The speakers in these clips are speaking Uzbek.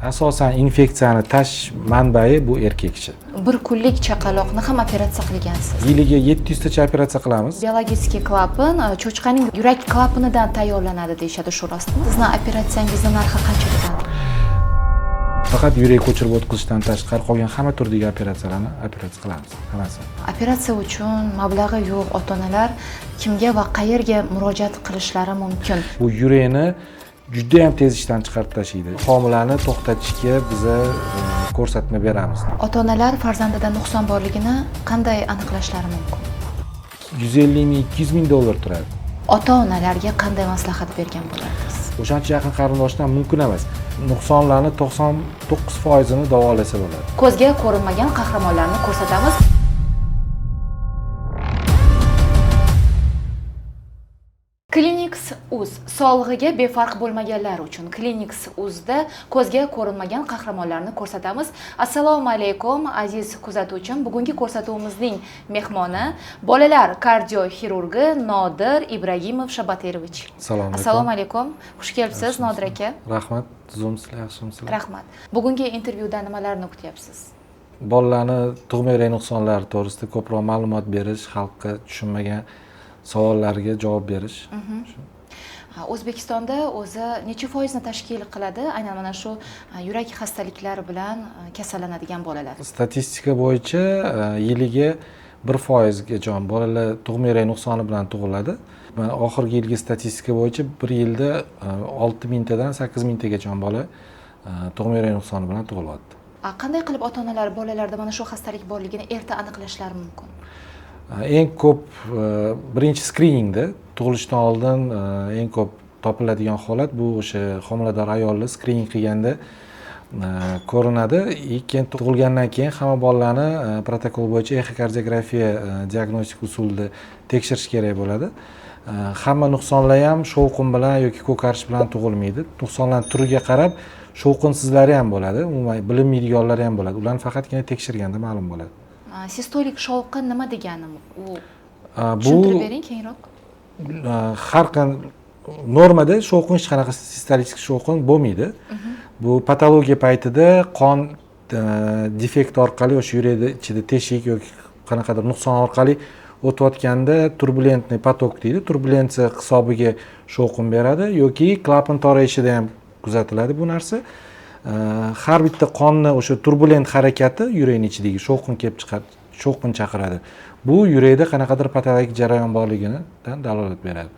Asosan infeksiyani tashish manbai bu erkak kishi. Bir kunlik chaqaloqni ham operatsiya qilgansiz. Yiliga 700 tacha operatsiya qilamiz. Biologik klapan cho'chqaning yurak klapanidan tayyorlanadi deyishadi, shu rostmi? Sizni operatsiyangizning narxi qanchadan? Faqat yurak ko'chirib o'tkazishdan tashqari qolgan hamma turdagi operatsiyalarni operatsiya qilamiz, hammasi. Operatsiya uchun mablag'i yo'q ota-onalar kimga va qayerga murojaat qilishlari mumkin? Bu yurakni juda ham tez ishdan chiqarib tashlaydi. Homilani to'xtatishga biza ko'rsatma beramiz. Ota-onalar farzandida nuqson borligini qanday aniqlashlari mumkin? 150 ming, 200 ming dollar turadi. Ota-onalarga qanday maslahat bergan bo'lardingiz? O'shancha yaqin qarindoshdan mumkin emas. Nuqsonlarni 99%ini davolasa bo'ladi. Ko'zga ko'rinmagan qahramonlarni ko'rsatamiz. Clinics Uz sog'lig'iga befarq bo'lmaganlar uchun Clinics Uzda ko'zga ko'rinmagan qahramonlarni ko'rsatamiz. Assalomu alaykum aziz kuzatuvchim. Bugungi ko'rsatuvimizning mehmoni bolalar kardioxirurgi Nodir Ibragimov Shabatirovich. Assalomu alaykum. Assalomu alaykum. Xush kelibsiz Nodir aka. Rahmat. Tuzumsizlar, yaxshimisizlar? Rahmat. Bugungi intervyuda nimalarni kutyapsiz? Bolalarni tug'ma yurak nuqsonlari to'g'risida ko'proq ma'lumot berish, xalqqa tushunmagan savollarga javob berish. O'zbekistonda o'zi necha foizni tashkil qiladi aynan mana shu yurak xastaliklari bilan kasallanadigan bolalar? Statistika bo'yicha yiliga 1%gacha bolalar tug'ma yurak nuqsoni bilan tug'iladi. Mana oxirgi yilgi statistika bo'yicha bir yilda 6 mingtadan 8 mingtagacha bola tug'ma yurak nuqsoni bilan tug'ilyapti. Qanday qilib ota-onalar bolalarda mana shu xastalik borligini erta aniqlashlari mumkin? Eng ko'p birinchi skriningda tug'ilishdan oldin eng ko'p topiladigan holat bu o'sha homilador ayolni skrining qilganda ko'rinadi. Keyin tug'ilgandan keyin hamma bolalarni protokol bo'yicha exokardiografiya diagnostik usulida tekshirish kerak bo'ladi. Hamma nuqsonlar ham shovqin bilan yoki ko'karish bilan tug'ilmaydi. Nuqsonlar turiga qarab shovqinsizlari ham bo'ladi, umuman bilinmaydiganlari ham bo'ladi. Ularni faqatgina tekshirganda ma'lum bo'ladi. Sistolik shovqin nima degani u? Tushuntirib bering keyinroq. Har qanday normada shovqin hech qanaqa sistolik shovqin bo'lmaydi. Bu patologiya paytida qon defekt orqali o'sha yurakni ichida teshik yoki qanaqadir nuqson orqali o'tayotganda turbulentniy potok deydi. Turbulensiya hisobiga shovqin beradi yoki klapan torayishida ham kuzatiladi bu narsa. Har bitta qonni o'sha turbulent harakati yurakning ichidagi shovqin kelib chiqadi, shovqin chaqiradi. Bu yurakda qanaqadir patologik jarayon borligidan dalolat beradi.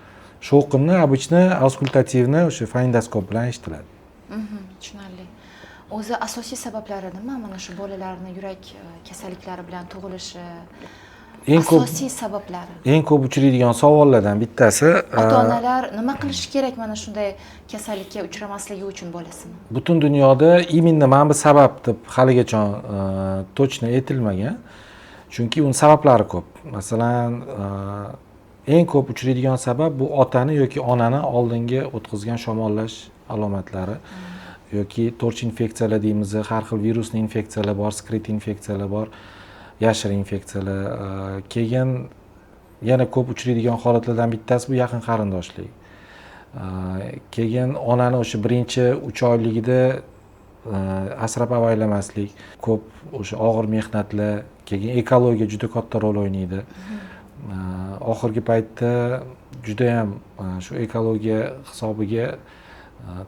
Shovqinni обычно auskultativni o'sha fonendoskop bilan eshitiladi. Tushunarli. O'zi asosiy sabablari nima mana shu bolalarning yurak kasalliklari bilan tug'ilishi? Asosiy sabablari. Eng ko'p uchraydigan savollardan bittasi, ota-onalar nima qilishi kerak mana shunday kasallikka uchramasligi uchun bolasini? Butun dunyoda именно mana bu sabab deb haligacha точно aytilmagan. Chunki uning sabablari ko'p. Masalan, eng ko'p uchraydigan sabab bu otani yoki onani oldinga o'tkazgan shamollash alomatlari yoki torch infeksiyalar deymiz, har xil virusli infeksiyalar bor, skrit infeksiyalar bor, yashirin infeksiyalar. Keyin yana ko'p uchraydigan holatlardan bittasi bu yaqin qarindoshlik. Keyin onani o'sha birinchi 3 oyligida asrab avaylamaslik, ko'p o'sha og'ir mehnatlar, keyin ekologiya juda katta rol o'ynaydi. Oxirgi paytda juda ham shu ekologiya hisobiga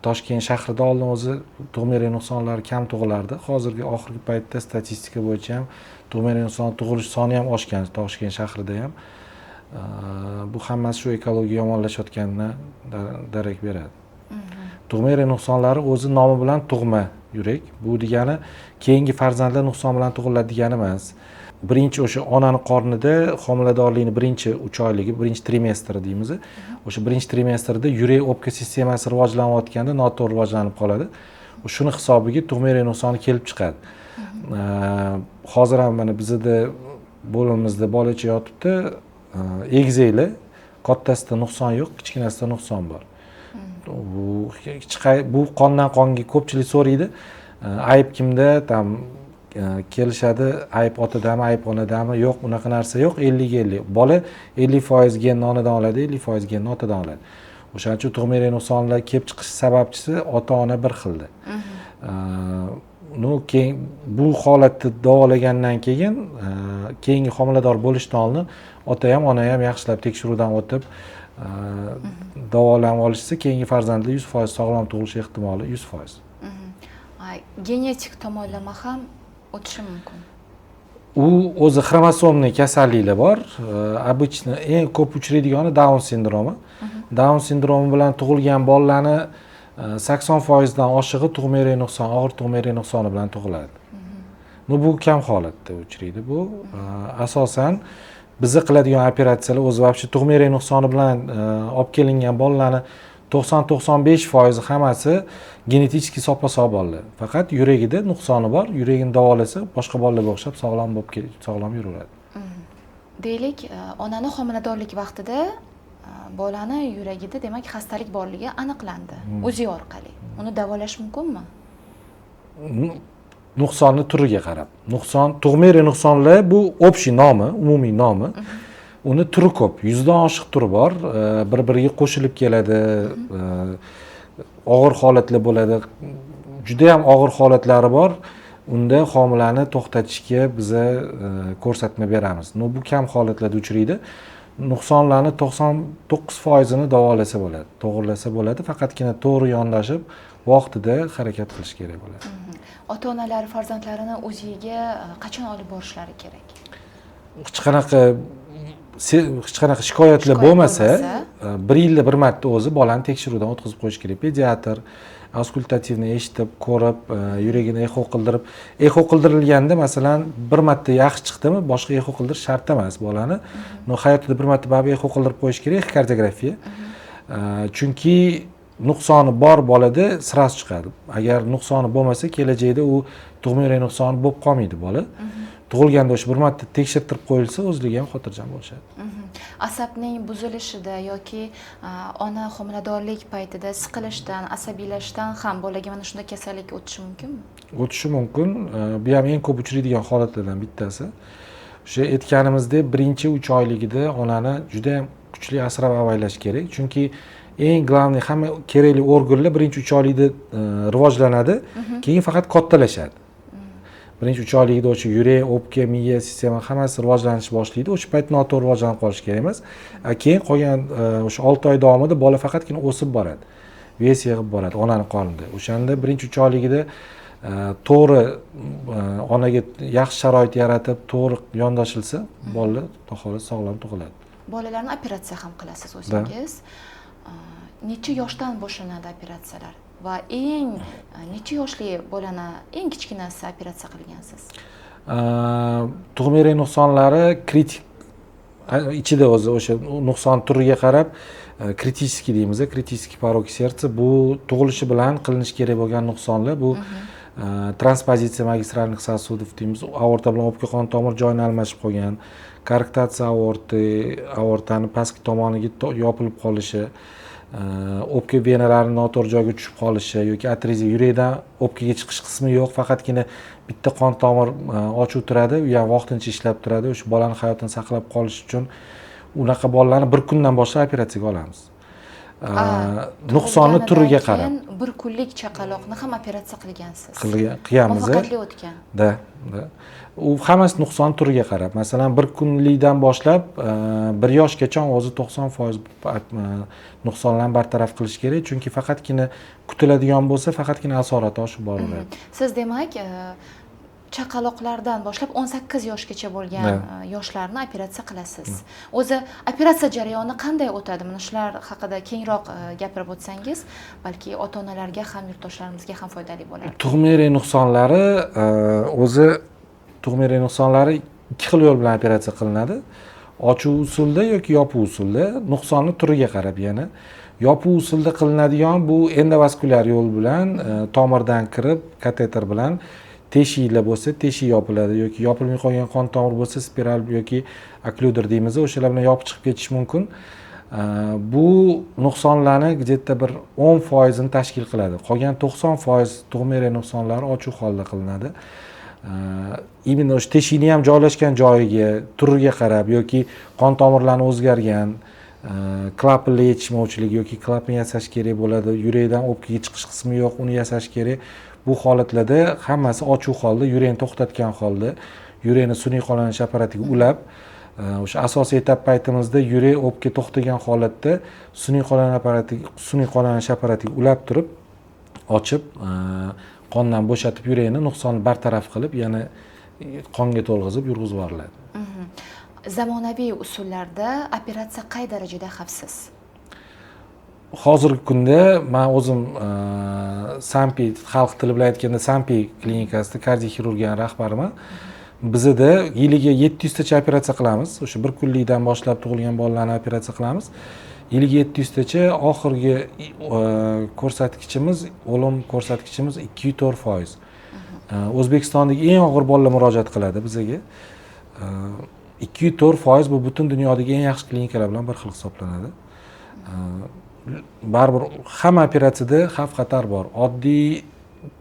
Toshkent shahrida oldin o'zi tug'ma yurak nuqsonlari kam tug'ilardi. Hozirgi oxirgi paytda statistika bo'yicha ham tug'ma yurak nuqsoni tug'ilish soni ham oshgan Toshkent shahrida ham. Bu hammasi shu ekologiya yomonlashayotganidan darak beradi. Tug'ma yurak nuqsonlari o'zi nomi bilan tug'ma yurak. Bu degani keyingi farzandlar nuqson bilan tug'iladi degani emas. Birinchi o'sha onani qornida homiladorlikning birinchi 3 oyligi, birinchi trimestri deymiz. O'sha birinchi trimestrda yurak o'pka sistemasi rivojlanayotganda noto'g'ri rivojlanib qoladi. Shuni hisobiga tug'ma yurak nuqsoni kelib chiqadi. Hozir ham mana bizda bo'limimizda bolacha yotibdi, egizaklar, kattasida nuqson yo'q, kichkinasida nuqson bor. Bu qondan qonga ko'pchilik so'raydi, ayb kimda, tam kelishadi, ayb otadami, ayb onadami? Yo'q, unaqa narsa yo'q. 50-50. Bola 50% genni onadan oladi, 50% genni otadan oladi. O'shaning uchun tug'ma yurak nuqsonlar kelib chiqish sababchisi ota-ona bir xilda. Keyin bu holatni davolagandan keyin keyingi homilador bo'lishdan oldin ota ham, ona ham yaxshilab tekshiruvdan o'tib, davolanib olishsa, keyingi farzandlar 100% sog'lom tug'ilish ehtimoli 100%. Genetik tomonlama ham o'tishi mumkin? U o'zi хромосомный kasalliklar bor. Обычно eng ko'p uchraydigani Daun sindromi. Daun sindromi bilan tug'ilgan bolalarni 80%dan oshig'i tug'ma yurak nuqsoni, og'ir tug'ma yurak nuqsoni bilan tug'iladi. Ну, bu kam holatda uchraydi. Bu asosan bizni qiladigan operatsiyalar o'zi вообще tug'ma yurak nuqsoni bilan olib kelingan bolalarni 90-95%i hammasi genetik soppa sog' bolalar. Faqat yuragida nuqsoni bor, yuragini davolasa, boshqa bolalarga o'xshab sog'lom bo'lib, sog'lom yuraveradi. Deylik, onani homiladorlik vaqtida bolani yuragida, demak, xastalik borligi aniqlandi УЗИ orqali. Uni davolash mumkinmi? Nuqsonni turiga qarab. Nuqson, tug'ma yurak nuqsonlar bu общий nomi, umumiy nomi. Uni turi ko'p, 100dan oshiq turi bor. Bir biriga qo'shilib keladi, og'ir holatlar bo'ladi, judayam og'ir holatlari bor. Unda homilani to'xtatishga biza ko'rsatma beramiz. Но bu kam holatlarda uchraydi. Nuqsonlarni 99%ini davolasa bo'ladi, to'g'irlasa bo'ladi, faqatgina to'g'ri yondashib, vaqtida harakat qilish kerak bo'ladi. Ota onalar farzandlarini УЗИ ga qachon olib borishlari kerak? Hech qanaqa shikoyatlar Shikoyat bo'lmasa, bo'lmasa. Bir yilda bir marta o'zi bolani tekshiruvdan o'tkazib qo'yish kerak. Pediatr auskultativni eshitib, ko'rib, yuragini exo qildirib, exo qildirilganda, masalan, bir marta yaxshi chiqdimi, boshqa exo qildirish shart emas bolani. Но hayotida bir marta baribir exo qildirib qo'yish kerak, ekokardiografiya. Chunki nuqsoni bor bolada сразу chiqadi. Agar nuqsoni bo'lmasa, kelajakda u tug'ma yurak nuqsoni bo'lib qolmaydi bola. Tug'ilganda o'sha bir marta tekshirtirib qo'yilsa, o'zligi ham xotirjam bo'lishadi. Asabning buzilishida yoki ona homiladorlik paytida siqilishdan, asabiylashishdan ham bolaga mana shunday kasallik o'tishi mumkinmi? O'tishi mumkin. Bu ham eng ko'p uchraydigan holatlardan bittasi. O'sha aytganimizdek, birinchi 3 oyligida onani juda yam kuchli asrab avaylash kerak, chunki eng главный, hamma kerakli organlar birinchi 3 oylikda rivojlanadi, keyin faqat kattalashadi. Birinchi 3 oyligida o'sha yurak, o'pka, miya sistema, hammasi rivojlanishni boshlaydi. O'sha payt noto'g'ri rivojlanib qolishi kerak emas. Keyin qolgan o'sha 6 oy davomida bola faqatgina o'sib boradi, вес yig'ib boradi onani qornida. O'shanda birinchi 3 oyligida to'g'ri, onaga yaxshi sharoit yaratib, to'g'ri yondoshilsa, bolalar, xudo xohlasa, sog'lom tug'iladi. Bolalarni operatsiya ham qilasiz o'zingiz. Necha yoshdan boshlanadi operatsiyalar va eng necha yoshli bolani, eng kichkinasi operatsiya qilgansiz? Tug'ma yurak nuqsonlari kritik ichida o'zi o'sha nuqson turiga qarab критический deymiz, критический порок сердца, bu tug'ilishi bilan qilinishi kerak bo'lgan nuqsonlar. Bu transpozitsiya магистральных сосудов deymiz, aorta bilan o'pka qon tomir joyini almashib qolgan, koarktatsiya aorti, aortani pastki tomoniga yopilib qolishi, o'pka venalari noto'g'ri joyga tushib qolishi yoki atreziya, yurakdan o'pkaga chiqish qismi yo'q, faqatgina bitta qon tomir ochiq turadi, u ham vaqtincha ishlab turadi, o'sha bolani hayotini saqlab qolish uchun. Unaqa bolalarni bir kundan boshlab operatsiyaga olamiz. Nuqsonni Tug'ilganidan turiga qarab. keyin bir kunlik chaqaloqni ham operatsiya qilgansiz. Qilganmiz. Muvaffaqiyatli o'tgan. Да, u hammasi nuqson turiga qarab. Masalan, bir kunlikdan boshlab 1 yoshgacha o'zi 90% nuqsonlarni bartaraf qilish kerak, chunki faqatgina kutiladigan bo'lsa, faqatgina asorati oshib boraveradi. Siz, demak, chaqaloqlardan boshlab 18 yoshgacha bo'lgan Да. yoshlarni operatsiya qilasiz. O'zi operatsiya jarayoni qanday o'tadi? Mana shular haqida kengroq gapirib o'tsangiz, balki ota onalarga ham, yurtdoshlarimizga ham foydali bo'lar. Tug'ma yurak nuqsonlari, o'zi tug'ma yurak nuqsonlari ikki xil yo'l bilan operatsiya qilinadi: ochiq usulda yoki yopiq usulda, nuqsonni turiga qarab. Yana yopiq usulda qilinadigan bu endovaskulyar yo'l bilan, tomirdan kirib, kateter bilan teshiklar bo'lsa, teshik yopiladi yoki yopilmay qolgan qon tomir bo'lsa, spiral yoki okklyuder deymiz, o'shalar bilan yopib chiqib ketish mumkin. Bu nuqsonlarni где то bir 10%ini tashkil qiladi. Qolgan 90% tug'ma yurak nuqsonlari ochiq holda qilinadi. Именно o'sha teshikni ham joylashgan joyiga, turiga qarab yoki qon tomirlarni o'zgargan, klapanlar yetishmovchiligi yoki klapan yasash kerak bo'ladi, yurakdan o'pkaga chiqish qismi yo'q, uni yasash kerak. Bu Bu holatlarda hammasi ochiq holda, yurakni to'xtatgan holda, yurakni sun'iy qonlanish apparatiga ulab, o'sha asosiy etap paytimizda yurak o'pka to'xtagan holatda sun'iy qonlanish apparatiga ulab turib, ochib, qondan bo'shatib, yurakni nuqsonni bartaraf qilib, yana qonga to'lg'izib yurg'izib yuboriladi. Zamonaviy usullarda operatsiya qay darajada xavfsiz? Hozirgi kunda man o'zim Sampi, xalq tili bilan aytganda Sampi klinikasida kardioxirurgiya rahbariman. Bizada yiliga 700 tacha operatsiya qilamiz. O'sha bir kunlikdan boshlab tug'ilgan bolalarni operatsiya qilamiz. Yiliga 700 tacha. Oxirgi ko'rsatkichimiz, o'lim ko'rsatkichimiz 2,4%. O'zbekistondagi eng og'ir bolalar murojaat qiladi bizaga. 2,4%, bu butun dunyodagi eng yaxshi klinikalar bilan bir xil hisoblanadi. Baribir hamma operatsiyada xavf xatar bor. Oddiy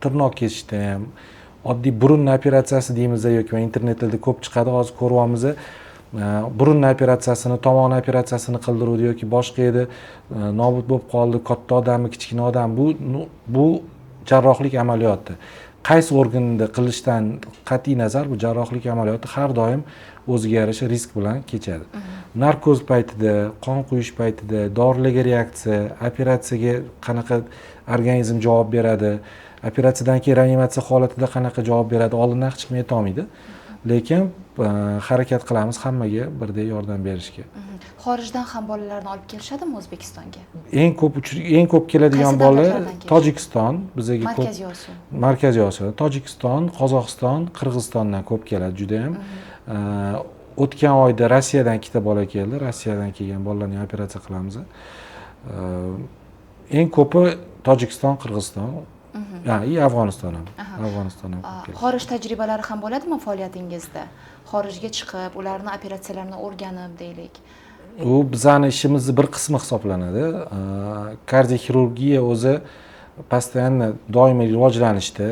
tirnoq kesishda ham, oddiy burun operatsiyasi deymiz yoki internetlarda ko'p chiqadi, hozir ko'ryapmiz, burun operatsiyasini, tomon operatsiyasini qildiruvdi yoki boshqa edi, nobud bo'lib qoldi, katta odammi, kichkina odam, bu jarrohlik amaliyoti. Qaysi organda qilishdan qat'iy nazar, bu jarrohlik amaliyoti har doim o'ziga yarasha risk bilan kechadi. Narkoz paytida, qon quyish paytida, dorilarga reaksiya, operatsiyaga qanaqa organizm javob beradi, operatsiyadan keyin reanimatsiya holatida qanaqa javob beradi, oldindan hech kim aytolmaydi. Lekin harakat qilamiz hammaga birdek yordam berishga. Xorijdan ham bolalarni olib kelishadimi O'zbekistonga? Eng ko'p keladigan Qaysi bola davlatlardan kelishadi? Tojikiston bizaga ko'p. Markaziy Osiyo. Markaziy Osiyoda Tojikiston, Qozog'iston, Qirg'izistondan ko'p keladi judayam. O'tgan oyda Rossiyadan ikkita bola keldi. Rossiyadan kelgan bolalarni ham operatsiya qilamiz. Eng ko'pi Tojikiston, Qirg'iziston и Afg'oniston ham. Afg'oniston ham ko'p keladi. Xorij tajribalari ham bo'ladimi faoliyatingizda? Xorijga chiqib, ularni operatsiyalarini o'rganib, deylik. U bizani ishimizni bir qismi hisoblanadi. Kardioxirurgiya o'zi постоянно, doimiy rivojlanishda.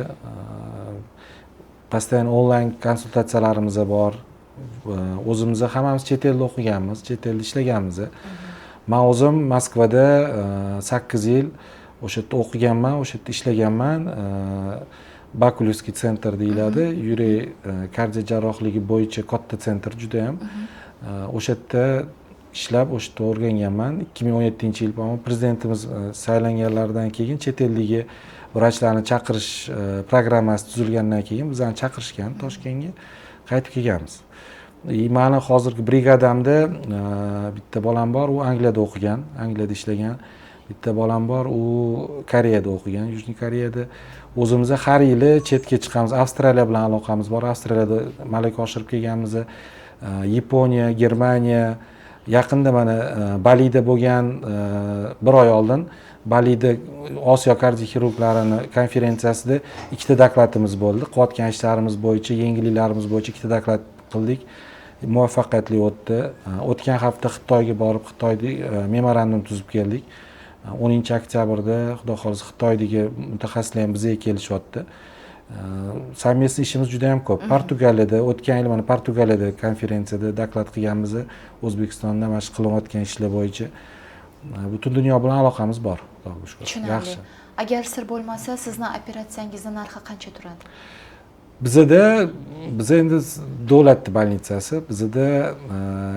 Постоянно onlayn konsultatsiyalarimiz bor. O'zimiz hammamiz chet elda o'qiganmiz, chet elda ishlaganmiz. Man o'zim Moskvada 8 yil o'sha yerda o'qiganman, o'sha yerda ishlaganman. Бакулевский центр deyiladi, yurak kardio jarrohligi bo'yicha katta центр judayam. O'sha yerda ishlab, o'sha yerda o'rganganman. 2017-yil, по-моему, prezidentimiz saylanganlaridan keyin chet eldagi vrachlarni chaqirish programmasi tuzilgandan keyin bizani chaqirishgan Toshkentga, qaytib kelganmiz. И mani hozirgi brigadamda bitta bolam bor, u Angliyada o'qigan, Angliyada ishlagan. Bitta bolam bor, u Koreyada o'qigan, Южный Koreyada. O'zimiz har yili chetga chiqamiz. Avstraliya bilan aloqamiz bor, Avstraliyada malaka oshirib kelganmiz. Yaponiya, Germaniya. Yaqinda mana Balida bo'lgan, bir oy oldin Balida Osiyo kardioxirurglarini konferensiyasida ikkita dokladimiz bo'ldi. Qilayotgan ishlarimiz bo'yicha, yangiliklarimiz bo'yicha ikkita doklad qildik, muvaffaqiyatli o'tdi. O'tgan hafta Xitoyga borib, Xitoyda memorandum tuzib keldik. 10-oktabrda, xudo xohlasa, Xitoydagi mutaxassislar ham bizga kelishyapti. Совместный ishimiz juda yam ko'p. Portugaliyada o'tgan yil, mana, Portugaliyada konferensiyada doklad qilganmiz, O'zbekistonda mana shu qilinayotgan ishlar bo'yicha. Butun dunyo bilan aloqamiz bor, Xudoga shukur. Tushunarli. Yaxshi. Agar sir bo'lmasa, sizni operatsiyangizni narxi qancha turadi? Bizada, biza endi davlat больница si, bizada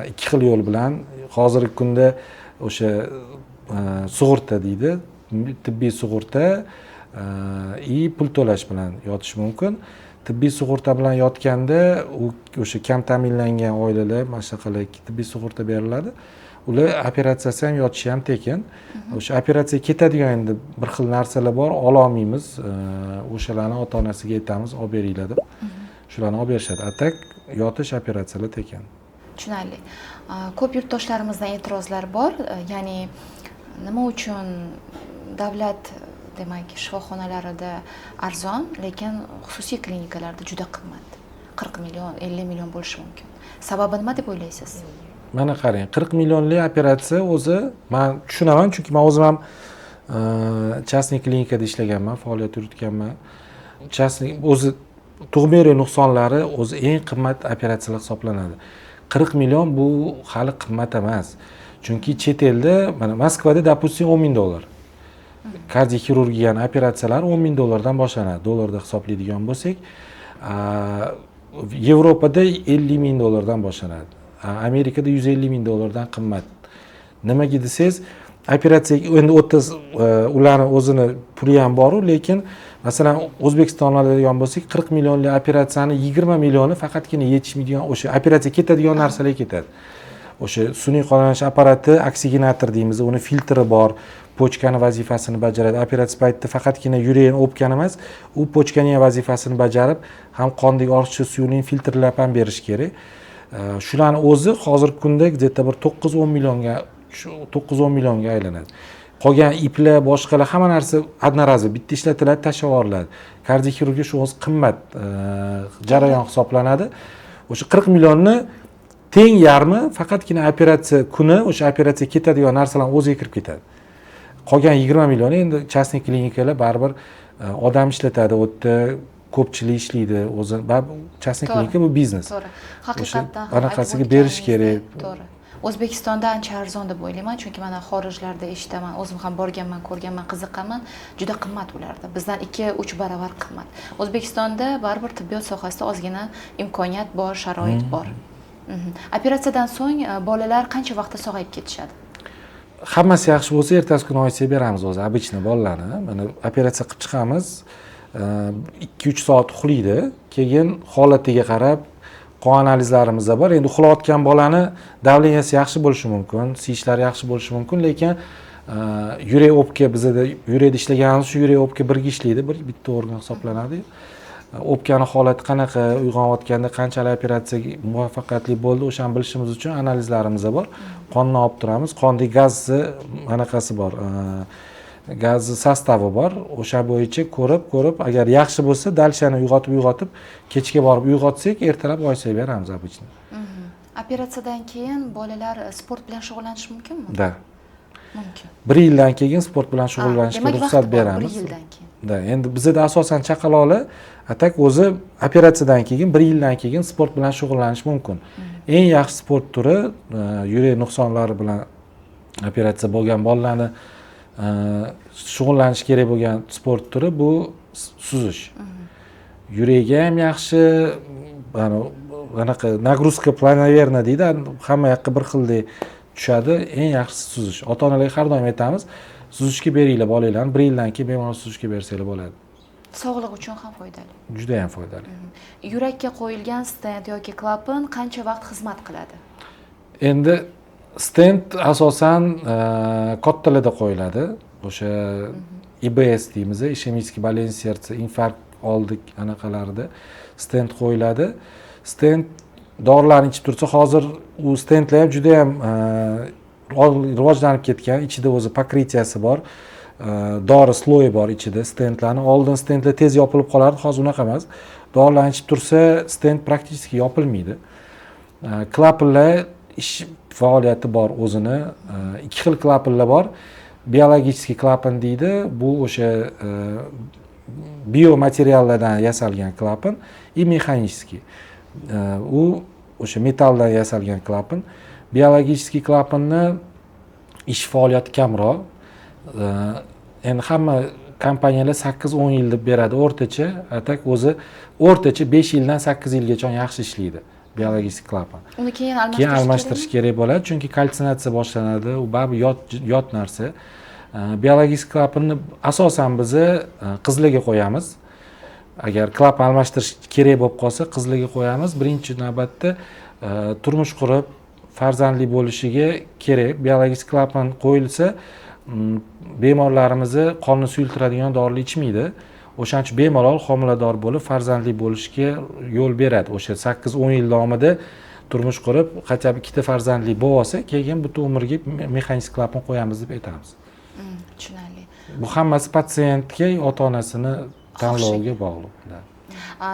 ikki xil yo'l bilan. Hozirgi kunda o'sha sug'urta deydi, tibbiy sug'urta и pul to'lash bilan yotish mumkin. Tibbiy sug'urta bilan yotganda, u o'sha kam ta'minlangan oilalar, mana shunaqalar tibbiy sug'urta beriladi. Ular operatsiyasi ham, yotishi ham tekin. O'sha operatsiyaga ketadigan endi bir xil narsalar bor, ololmaymiz, o'shalarni ota onasiga aytamiz, olib beringlar deb, shularni olib berishadi. А так yotish, operatsiyalar tekin. Tushunarli. Ko'p yurtdoshlarimizdan e'tirozlar bor, ya'ni nima uchun davlat, demak, shifoxonalarida arzon, lekin xususiy klinikalarda juda qimmat, 40 million, 50 million bo'lishi mumkin. Sababi nima deb o'ylaysiz? Mana qarang, 40 millionlik operatsiya o'zi, man tushunaman, chunki man o'zim ham частный klinikada ishlaganman, faoliyat yuritganman. Частный o'zi tug'ma yurak nuqsonlari o'zi eng qimmat operatsiyalar hisoblanadi. 40 million bu hali qimmat emas, chunki chet elda, mana, Moskvada, допустим, 10 ming dollar. Kardioxirurgiyani operatsiyalari 10 000 dollardan boshlanadi, dollarda hisoblaydigan bo'lsak. Yevropada 50 000 dollardan boshlanadi, Amerikada 150 000 dollardan qimmat. Nimaga desangiz, operatsiya endi u yerda ularni o'zini puli ham boru, lekin masalan, O'zbekistonda oladigan bo'lsak, 40 millionlik operatsiyani 20 millioni faqatgina yetishmaydigan o'sha operatsiya ketadigan narsalar ketadi. O'sha sun'iy qonlanish apparati, oksigenator deymiz, uni filtri bor, почка ni vazifasini bajaradi. Operatsiya paytida faqatgina yurakni, o'pkani emas, u почка ni ham vazifasini bajarib, ham qondagi ortiqcha suyuqlikni filtrlab ham berishi kerak. Shularni o'zi hozirgi kunda где то bir 9-10 millionga, 9-10 millionga aylanadi. Qolgan iplar, boshqalar, hamma narsa одноразовый, bitta ishlatiladi, tashlab yuboriladi. Kardioxirurgiya shu o'zi qimmat jarayon hisoblanadi. O'sha 40 millionni teng yarmi faqatgina operatsiya kuni o'sha operatsiya ketadigan narsalarni o'ziga kirib ketadi. Qolgan 20 millioni endi частный klinikalar baribir odam ishlatadi, u yerda ko'pchilik ishlaydi o'zi, baribir частный klinika bu biznes. To'g'ri, haqiqatdan ham. Anaqasiga berish kerak. To'g'ri, O'zbekistonda ancha arzon deb o'ylayman, chunki mana xorijlarda eshitaman, o'zim ham borganman, ko'rganman, qiziqaman, juda qimmat ularda, bizdan 2-3 baravar qimmat. O'zbekistonda baribir tibbiyot sohasida ozgina imkoniyat bor, sharoit bor. Operatsiyadan so'ng bolalar qancha vaqtda sog'ayib ketishadi? Hammasi yaxshi bo'lsa, ertasi kuni oysiga beramiz o'zi обычно bolalarni. Mana operatsiya qilib chiqamiz, 2-3 soat uxlaydi, keyin holatiga qarab qon analizlarimiz bor. Endi uxlayotgan bolani давления si yaxshi bo'lishi mumkin, siyishlari yaxshi bo'lishi mumkin, lekin yurak, o'pka, bizada yurakda ishlaganimiz shu yurak, o'pka birga ishlaydi, bir bitta organ hisoblanadi. O'pkani holati qanaqa, uyg'onayotganda qanchalik operatsiya muvaffaqiyatli bo'ldi, o'shani bilishimiz uchun analizlarimiz bor. Qonni olib turamiz, qondagi gazni anaqasi bor, gazni состав i bor, o'sha bo'yicha ko'rib ko'rib, agar yaxshi bo'lsa, дальше ni uyg'otib uyg'otib, kechga borib uyg'otsak, ertalab oysak beramiz обычно. Operatsiyadan keyin bolalar sport bilan shug'ullanishi mumkinmi? Да. Mumkin. Bir yildan keyin sport bilan shug'ullanishga Demak, ruxsat vaqti bor, beramiz. Bir yildan keyin. Да, endi bizada asosan chaqaloqlar, а так o'zi operatsiyadan keyin bir yildan keyin sport bilan shug'ullanish mumkin. Eng yaxshi sport turi yurak nuqsonlari bilan operatsiya bo'lgan bolalarni shug'ullanishi kerak bo'lgan sport turi bu suzish. Yuragiga ham yaxshi, anaqa нагрузка планомерно deydi, hamma yoqqa bir xildek tushadi. Eng yaxshisi suzish. Ota onalarga har doim aytamiz, suzishga beringlar bolanglarni, bir yildan keyin bemalol suzishga bersanglar bo'ladi. Sog'liq uchun ham foydali. Judayam foydali. Yurakka qo'yilgan stent yoki klapan qancha vaqt xizmat qiladi? Endi stent asosan kattalarda qo'yiladi, o'sha ИБС deymiz, ишемический болезнь сердца, infarkt oldik anaqalarida stent qo'yiladi. Stent dorilarni ichib tursa, hozir u stentlar ham judayam rivojlanib ketgan, ichida o'zi покрытия si bor, dori слой i bor ichida stentlarni. Oldin stentlar tez yopilib qolardi, hozir unaqa emas, dorilarni ichib tursa, stent практически yopilmaydi. Klapanlar ish faoliyati bor o'zini. Ikki xil klapanlar bor. Биологический klapan deydi, bu o'sha biomateriallardan yasalgan klapan, и механический, u o'sha metalldan yasalgan klapan. Биологический klapanni ish faoliyati kamroq. Endi hamma kompaniyalar 8-10 yil deb beradi o'rtacha, а так o'zi o'rtacha 5 yildan 8 yilgacha yaxshi ishlaydi биологический klapan. Uni keyin almashtirish Keyin almashtirish kerakmi? kerak bo'ladi, chunki kalsinatsiya boshlanadi, u baribir yot narsa. Биологический klapanni asosan biza qizlarga qo'yamiz. Agar klapan almashtirish kerak bo'lib qolsa, qizlarga qo'yamiz birinchi navbatda, turmush qurib, farzandli bo'lishiga kerak. Биологический klapan qo'yilsa, bemorlarimizni qonni suyultiradigan dorilar ichmaydi, o'shaning uchun bemalol homilador bo'lib, farzandli bo'lishga yo'l beradi. O'sha 8-10 yil davomida turmush qurib, хотя бы ikkita farzandli bo'lib olsa, keyin butun umrga mexanik klapan qo'yamiz deb aytamiz. Tushunarli. Bu hammasi patsientga, ota onasini tanloviga bog'liq, да.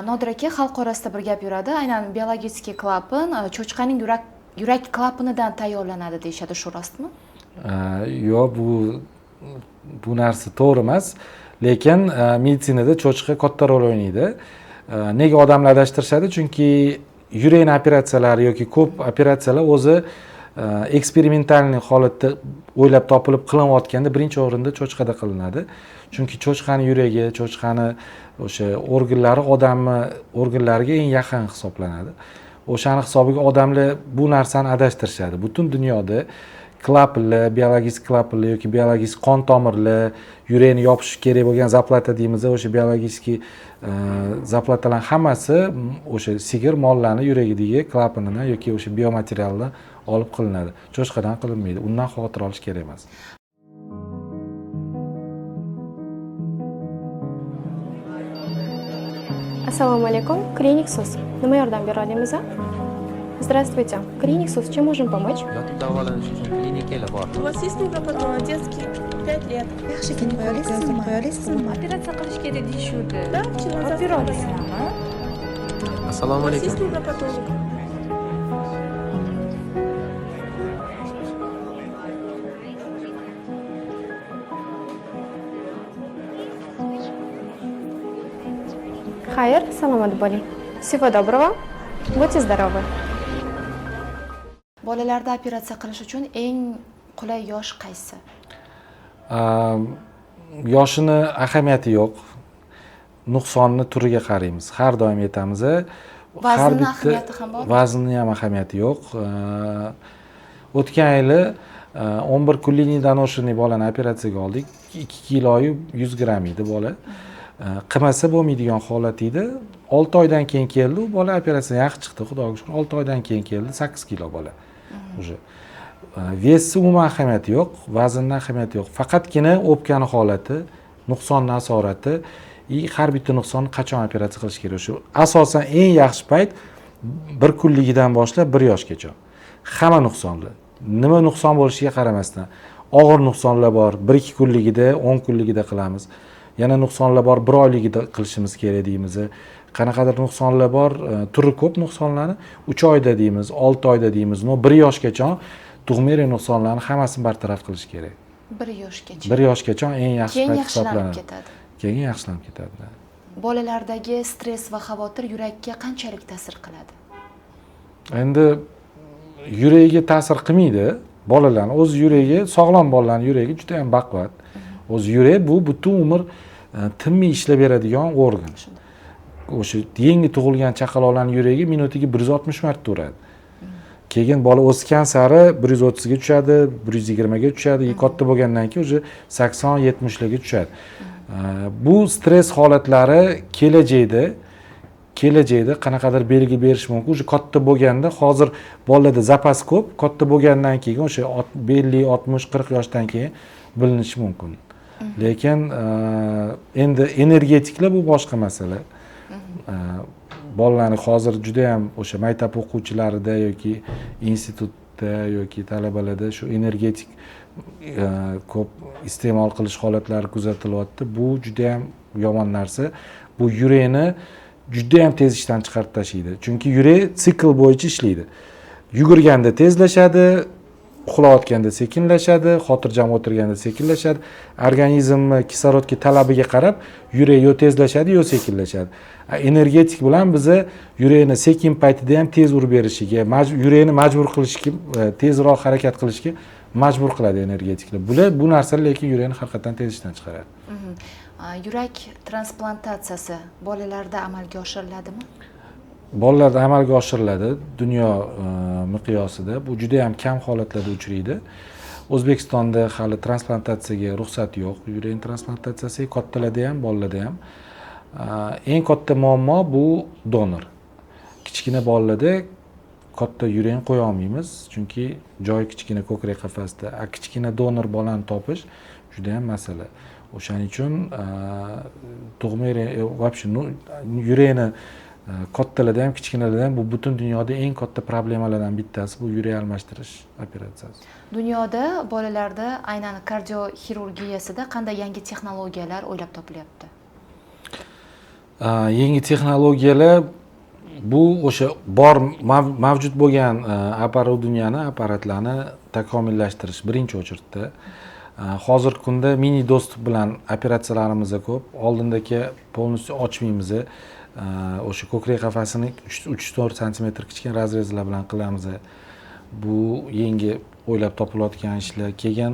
Nodir aka, xalq orasida bir gap yuradi, aynan биологический klapan cho'chqaning yurak klapanidan tayyorlanadi deyishadi, shu rostmi? Yo'q, bu narsa to'g'ri emas, lekin meditsinada cho'chqa katta rol o'ynaydi. Nega odamlar adashtirishadi? Chunki yurakni operatsiyalari yoki ko'p operatsiyalar o'zi экспериментальный holatda. o'ylab topilib qilinayotganda birinchi o'rinda cho'chqada qilinadi. Chunki cho'chqani yuragi, cho'chqani o'sha organlari odamni organlariga eng yaqin hisoblanadi. O'shani hisobiga odamlar bu narsani adashtirishadi. Butun dunyoda klapanlar, biologik klapanlar yoki biologik qon tomirlar, yurakni yopishi kerak bo'lgan zaplata deymiz, o'sha biologik zaplatalar hammasi o'sha sigir mollarni yuragidagi klapanidan yoki o'sha biomaterialdan olib qilinadi. Cho'chqadan qilinmaydi. Undan xavotir olish kerak emas. Assalomu alaykum, Klinik Sus. Nima yordam bera olamiz? Здравствуйте, Клиник Сус, чем можем помочь? Yotib davolanish uchun klinikalar bormi? У вас есть невропатолог детский? 5 лет. Yaxshi ketib qo'ya olasizmi? Operatsiya qilish kerak deyishuvdi. Да, вчера Topib bera olasizlarmi? Assalomu У вас alaykum. есть невропатолог? Xayr, salomat bo'ling. Всего доброго. Будьте здоровы. Bolalarda operatsiya qilish uchun eng qulay yosh qaysi? Yoshini ahamiyati yo'q. Nuqsonni turiga qaraymiz. Har doim aytamiz. Vaznini ahamiyati ham bormi? Vaznini ham ahamiyati yo'q. O'tgan yili 11 kunlik недоношенный bolani operatsiyaga oldik. 2 kilo 100 gramm edi bola. Qilmasa bo'lmaydigan holat edi. 6 oydan keyin keldi u bola, operatsiyadan yaxshi chiqdi, Xudoga shukr. 6 oydan keyin keldi, 8 kilo bola. Уже. Vesi umuman ahamiyati yo'q, vaznning ahamiyati yo'q. Faqatgina o'pkani holati, nuqsonni asorati, har bitta nuqsonni qachon operatsiya qilish kerak. Shu asosan eng yaxshi payt 1 kunligidan boshlab 1 yoshgacha. Hamma nuqsonlar, nima nuqson bo'lishiga qaramasdan, og'ir nuqsonlar bor, 1-2 kunligida, 10 kunligida qilamiz. Yana nuqsonlar bor, 1 oyligida qilishimiz kerak deymiz. Qanaqadir nuqsonlar bor, turi ko'p nuqsonlarni 3 oyda deymiz, 6 oyda deymiz. No 1 yoshgacha tug'ma yurak nuqsonlarini hammasini bartaraf qilish kerak. 1 yoshgacha. 1 yoshgacha eng yaxshi Keyin payt yaxshilanib hisoblanadi. ketadi. Keyin yaxshilanib ketadi. Bolalardagi stress va xavotir yurakka qanchalik ta'sir qiladi? Endi yuragiga ta'sir qilmaydi. Bolalarni o'z yuragi, sog'lom bolalarning yuragi juda ham baquvvat. O'z yurak bu butun umr tinmay ishlab beradigan organ. O'sha yangi tug'ilgan chaqaloqlarning yuragi minutiga 160 marta uradi. Keyin bola o'sgan sari 130 ga tushadi, 120 ga tushadi, katta bo'lgandan keyin уже 80-70 larga tushadi. Bu stress holatlari kelajakda qanaqadir belgi berishi mumkin. Уже katta bo'lganda, hozir bolalarda zapas ko'p, katta bo'lgandan keyin o'sha 50, 60, 40 yoshdan keyin bilinishi mumkin. Lekin endi energetiklar bu boshqa masala. Bolalarni hozir juda ham o'sha maktab o'quvchilarida yoki institutda yoki talabalarda shu energetik ko'p iste'mol qilish holatlari kuzatilyapti. Bu juda ham yomon narsa. Bu yurakni juda ham tez ishdan chiqarib tashlaydi. Chunki yurak sikl bo'yicha ishlaydi. Yugurganda tezlashadi, uxlayotganda sekinlashadi, xotirjam o'tirganda sekinlashadi. Organizmni kislorodga talabiga qarab yurak yo tezlashadi, yo sekinlashadi. Energetik bilan biza yurakni sekin paytida ham tez urib berishiga, yurakni majbur qilishga, tezroq harakat qilishga majbur qiladi energetiklar. Bular bu narsalar lekin yurakni haqiqatan tez ishdan chiqaradi. Yurak transplantatsiyasi bolalarda amalga oshiriladimi? Bolalarda amalga oshiriladi dunyo miqyosida. Bu juda ham kam holatlarda uchraydi. O'zbekistonda hali transplantatsiyaga ruxsat yo'q. Yurak transplantatsiyasi kattalarda ham, bolalarda ham. Eng katta muammo bu donor. Kichkina bolalarda katta yurakni qo'ya olmaymiz, chunki joy kichkina ko'krak qafasida. Kichkina donor bolani topish juda ham masala. O'shaning uchun tug'ma yurak, вообще, yurakni kattalarda ham, kichkinalarda ham bu butun dunyoda eng katta problemalardan bittasi bu yurak almashtirish operatsiyasi. Dunyoda bolalarda aynan kardioxirurgiyasida qanday yangi texnologiyalar o'ylab topilyapti? Yangi texnologiyalar bu o'sha bor mavjud bo'lgan оборудованияni, apparatlarni takomillashtirish birinchi очередda. Hozirgi kunda mini доступ bilan operatsiyalarimiz ko'p. Oldindagi полностью ochmaymiz. O'sha ko'krak qafasini 3-4 santimetr kichkina разрезlar bilan qilamiz. Bu yangi o'ylab topilayotgan ishlar. Keyin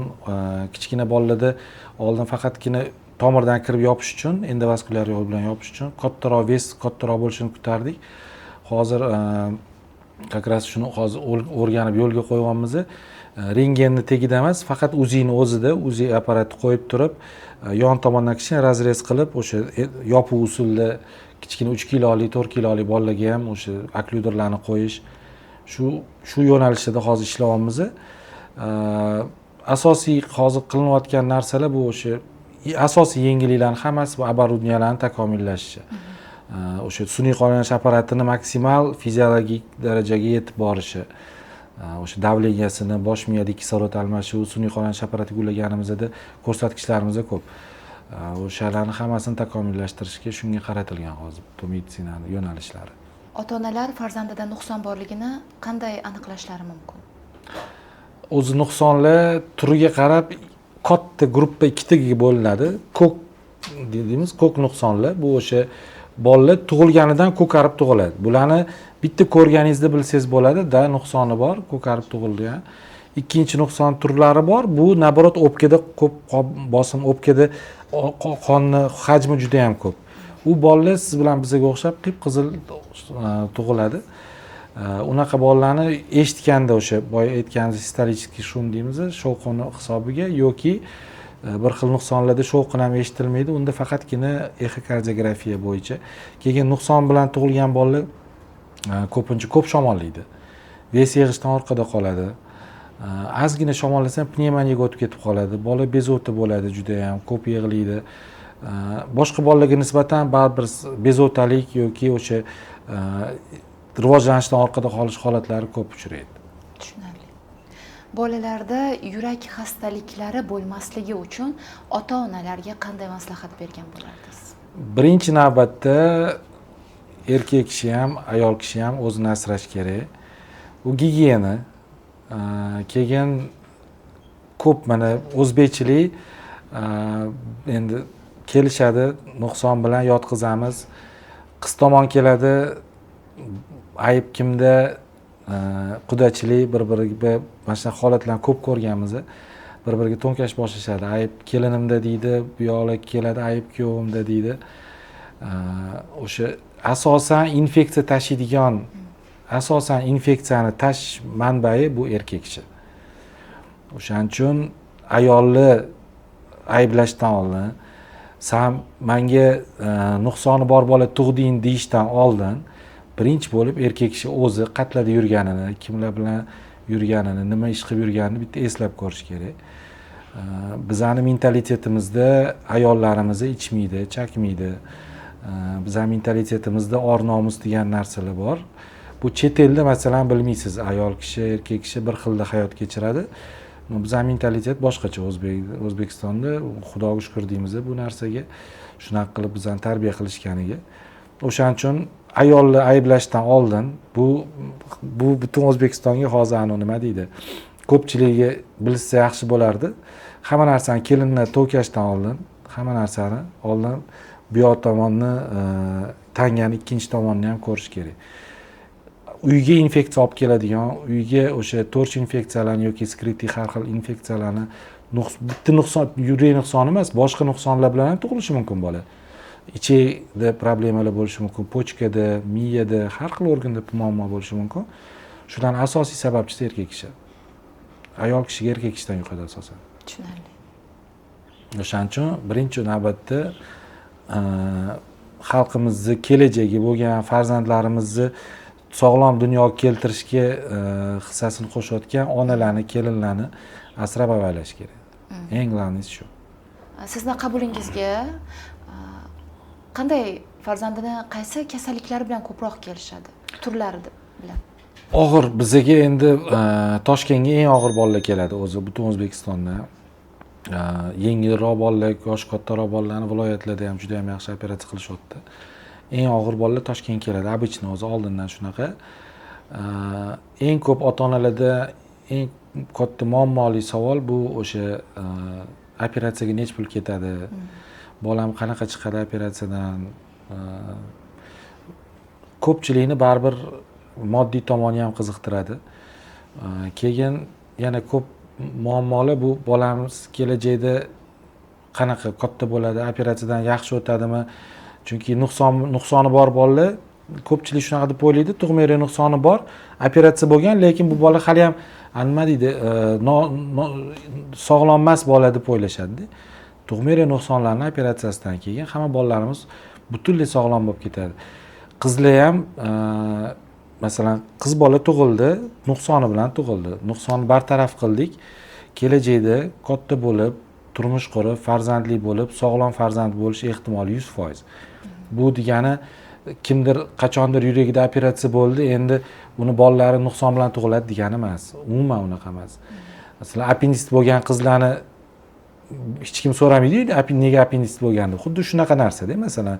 kichkina bolalarda oldin faqatgina tomirdan kirib yopish uchun, endovaskulyar yo'l bilan yopish uchun kattaroq вес, kattaroq bo'lishini kutardik. Hozir как раз shuni hozir o'rganib, yo'lga qo'yyapmiz. Rentgenni tagida emas, faqat УЗИni o'zida УЗИ apparati qo'yib turib, yon tomondan kichkina разрез qilib, o'sha yopiq usulda kichkina 3 kilolik, 4 kilolik bolalarga ham o'sha окклюдерlarni qo'yish, shu yo'nalishda hozir ishlayapmiz. Asosiy hozir qilinayotgan narsalar bu o'sha asosiy yengilliklarni hammasi bu оборудованияlarni takomillashishi, o'sha sun'iy qonlanish apparatini maksimal fiziologik darajaga yetib borishi, o'sha давлениеsini, bosh miyada kislorod almashuvi, sun'iy qonlanish apparatiga ulaganimizda ko'rsatkichlarimiz ko'p. O'shalarni hammasini takomillashtirishga, shunga qaratilgan hozir bu meditsinani yo'nalishlari. Ota onalar farzandida nuqson borligini qanday aniqlashlari mumkin? O'zi nuqsonlar turiga qarab katta gruppa ikkitaga bo'linadi. Ko'k deymiz, ko'k nuqsonlar, bu o'sha bolalar tug'ilganidan ko'karib tug'iladi. Bularni bitta ko'rganingizda bilsangiz bo'ladi da, nuqsoni bor, ko'karib tug'ilgan. Ikkinchi nuqson turlari bor, bu наоборот o'pkada ko'p bosim, o'pkada qonni hajmi juda yam ko'p. U bolalar siz bilan bizga o'xshab qip qizil tug'iladi. Unaqa bolalarni eshitganda o'sha boya aytganimiz систолический шум deymiz, shovqini hisobiga yoki bir xil nuqsonlarda shovqin ham eshitilmaydi, unda faqatgina exokardiografiya bo'yicha. Keyin nuqson bilan tug'ilgan bolalar ko'pincha ko'p shamollaydi, вес yig'ishdan orqada qoladi. Ozgina shamollasa ham pnevmoniyaga o'tib ketib qoladi. Bola bezovta bo'ladi, judayam ko'p yig'laydi. Boshqa bolalarga nisbatan baribir bezovtalik yoki o'sha rivojlanishdan orqada qolish holatlari ko'p uchraydi. Tushunarli. Bolalarda yurak xastaliklari bo'lmasligi uchun ota onalarga qanday maslahat bergan bo'lardingiz? Birinchi navbatda erkak kishi ham, ayol kishi ham o'zini asrash kerak, u gigiyena. Keyin ko'p mana o'zbekchilik endi kelishadi, nuqson bilan yotqizamiz, qiz tomon keladi, ayb kimda, qudachilik, bir biriga mana shunaqa holatlarni ko'p ko'rganmiz, bir biriga to'nkash boshlashadi. Ayb kelinimda deydi, bu yoqlar keladi, ayb kuyovimda deydi. O'sha asosan infeksiya tashiydigan, asosan infeksiyani tashish manbai bu erkak kishi. O'shaning uchun ayolni ayblashdan oldin, san manga nuqsoni bor bola tug'ding deyishdan oldin birinchi bo'lib erkak kishi o'zi qayerlarda yurganini, kimlar bilan yurganini, nima ish qilib yurganini bitta eslab ko'rish kerak. Bizani mentalitetimizda ayollarimiz ichmaydi, chakmaydi. Bizani mentalitetimizda or nomus degan narsalar bor. Bu chet elda, masalan, bilmaysiz, ayol kishi, erkak kishi bir xilda hayot kechiradi. Bizani mentalitet boshqacha O'zbekistonda, xudoga shukur deymiz bu narsaga, shunaqa qilib bizani tarbiya qilishganiga. O'shaning uchun ayolni ayblashdan oldin bu butun O'zbekistonga hozir anavi nima deydi, ko'pchiligi bilsa yaxshi bo'lardi. Hamma narsani kelinni to'kashdan oldin, hamma narsani oldin bu yoq tomonni, tangani ikkinchi tomonini ham ko'rish kerak. Uyga infeksiya olib keladigan, uyga o'sha TORCH infeksiyalarni yoki скрытый har xil infeksiyalarni, bitta nuqson, yurak nuqsoni emas, boshqa nuqsonlar bilan ham tug'ilishi mumkin bola. Ichakda problemalar bo'lishi mumkin, почкаda, miyada, har xil organda muammo bo'lishi mumkin. Shularni asosiy sababchisi erkak kishi. Ayol kishiga erkak kishidan yuqadi asosan. Tushunarli. O'shaning uchun birinchi navbatda xalqimizni kelajagi bo'lgan farzandlarimizni sog'lom dunyoga keltirishga hissasini qo'shayotgan onalarni, kelinlarni asrab avaylash kerak. Eng главныйsi shu. Sizni qabulingizga qanday farzandini qaysi kasalliklar bilan ko'proq kelishadi, turlari bilan? Og'ir bizaga endi Toshkentga eng og'ir bolalar keladi o'zi butun O'zbekistonda. Yengilroq bolalar, yoshi kattaroq bolalarni viloyatlarda ham juda ham yaxshi operatsiya qilishyapti. Eng og'ir bolalar Toshkentga keladi обычно, o'zi oldindan shunaqa. Eng ko'p ota onalarda eng katta muammoli savol bu o'sha operatsiyaga necha pul ketadi, bolam qanaqa chiqadi operatsiyadan. Ko'pchilikni baribir moddiy tomoni ham qiziqtiradi. Keyin Yana ko'p muammolar: bu bolamiz kelajakda qanaqa katta bo'ladi, operatsiyadan yaxshi o'tadimi? Chunki nuqsoni bor bolalar, ko'pchilik shunaqa deb o'ylaydi: tug'ma yurak nuqsoni bor, operatsiya bo'lgan, lekin bu bola haliyam nima deydi, sog'lom emas bola deb o'ylashadida. Tug'ma yurak nuqsonlarini operatsiyasidan keyin hamma bolalarimiz butunlay sog'lom bo'lib ketadi. Qizlar ham, masalan, qiz bola tug'ildi, nuqsoni bilan tug'ildi, nuqsonni bartaraf qildik, kelajakda katta bo'lib, turmush qurib, farzandli bo'lib, sog'lom farzand bo'lish ehtimoli 100%. Bu degani, kimdir qachondir yuragida operatsiya bo'ldi, endi uni bolalari nuqson bilan tug'iladi degani emas, umuman unaqa emas. Masalan, appenditsit bo'lgan qizlarni hech kim so'ramaydiyu, nega appenditsit bo'lgan deb. Xuddi shunaqa narsada, masalan,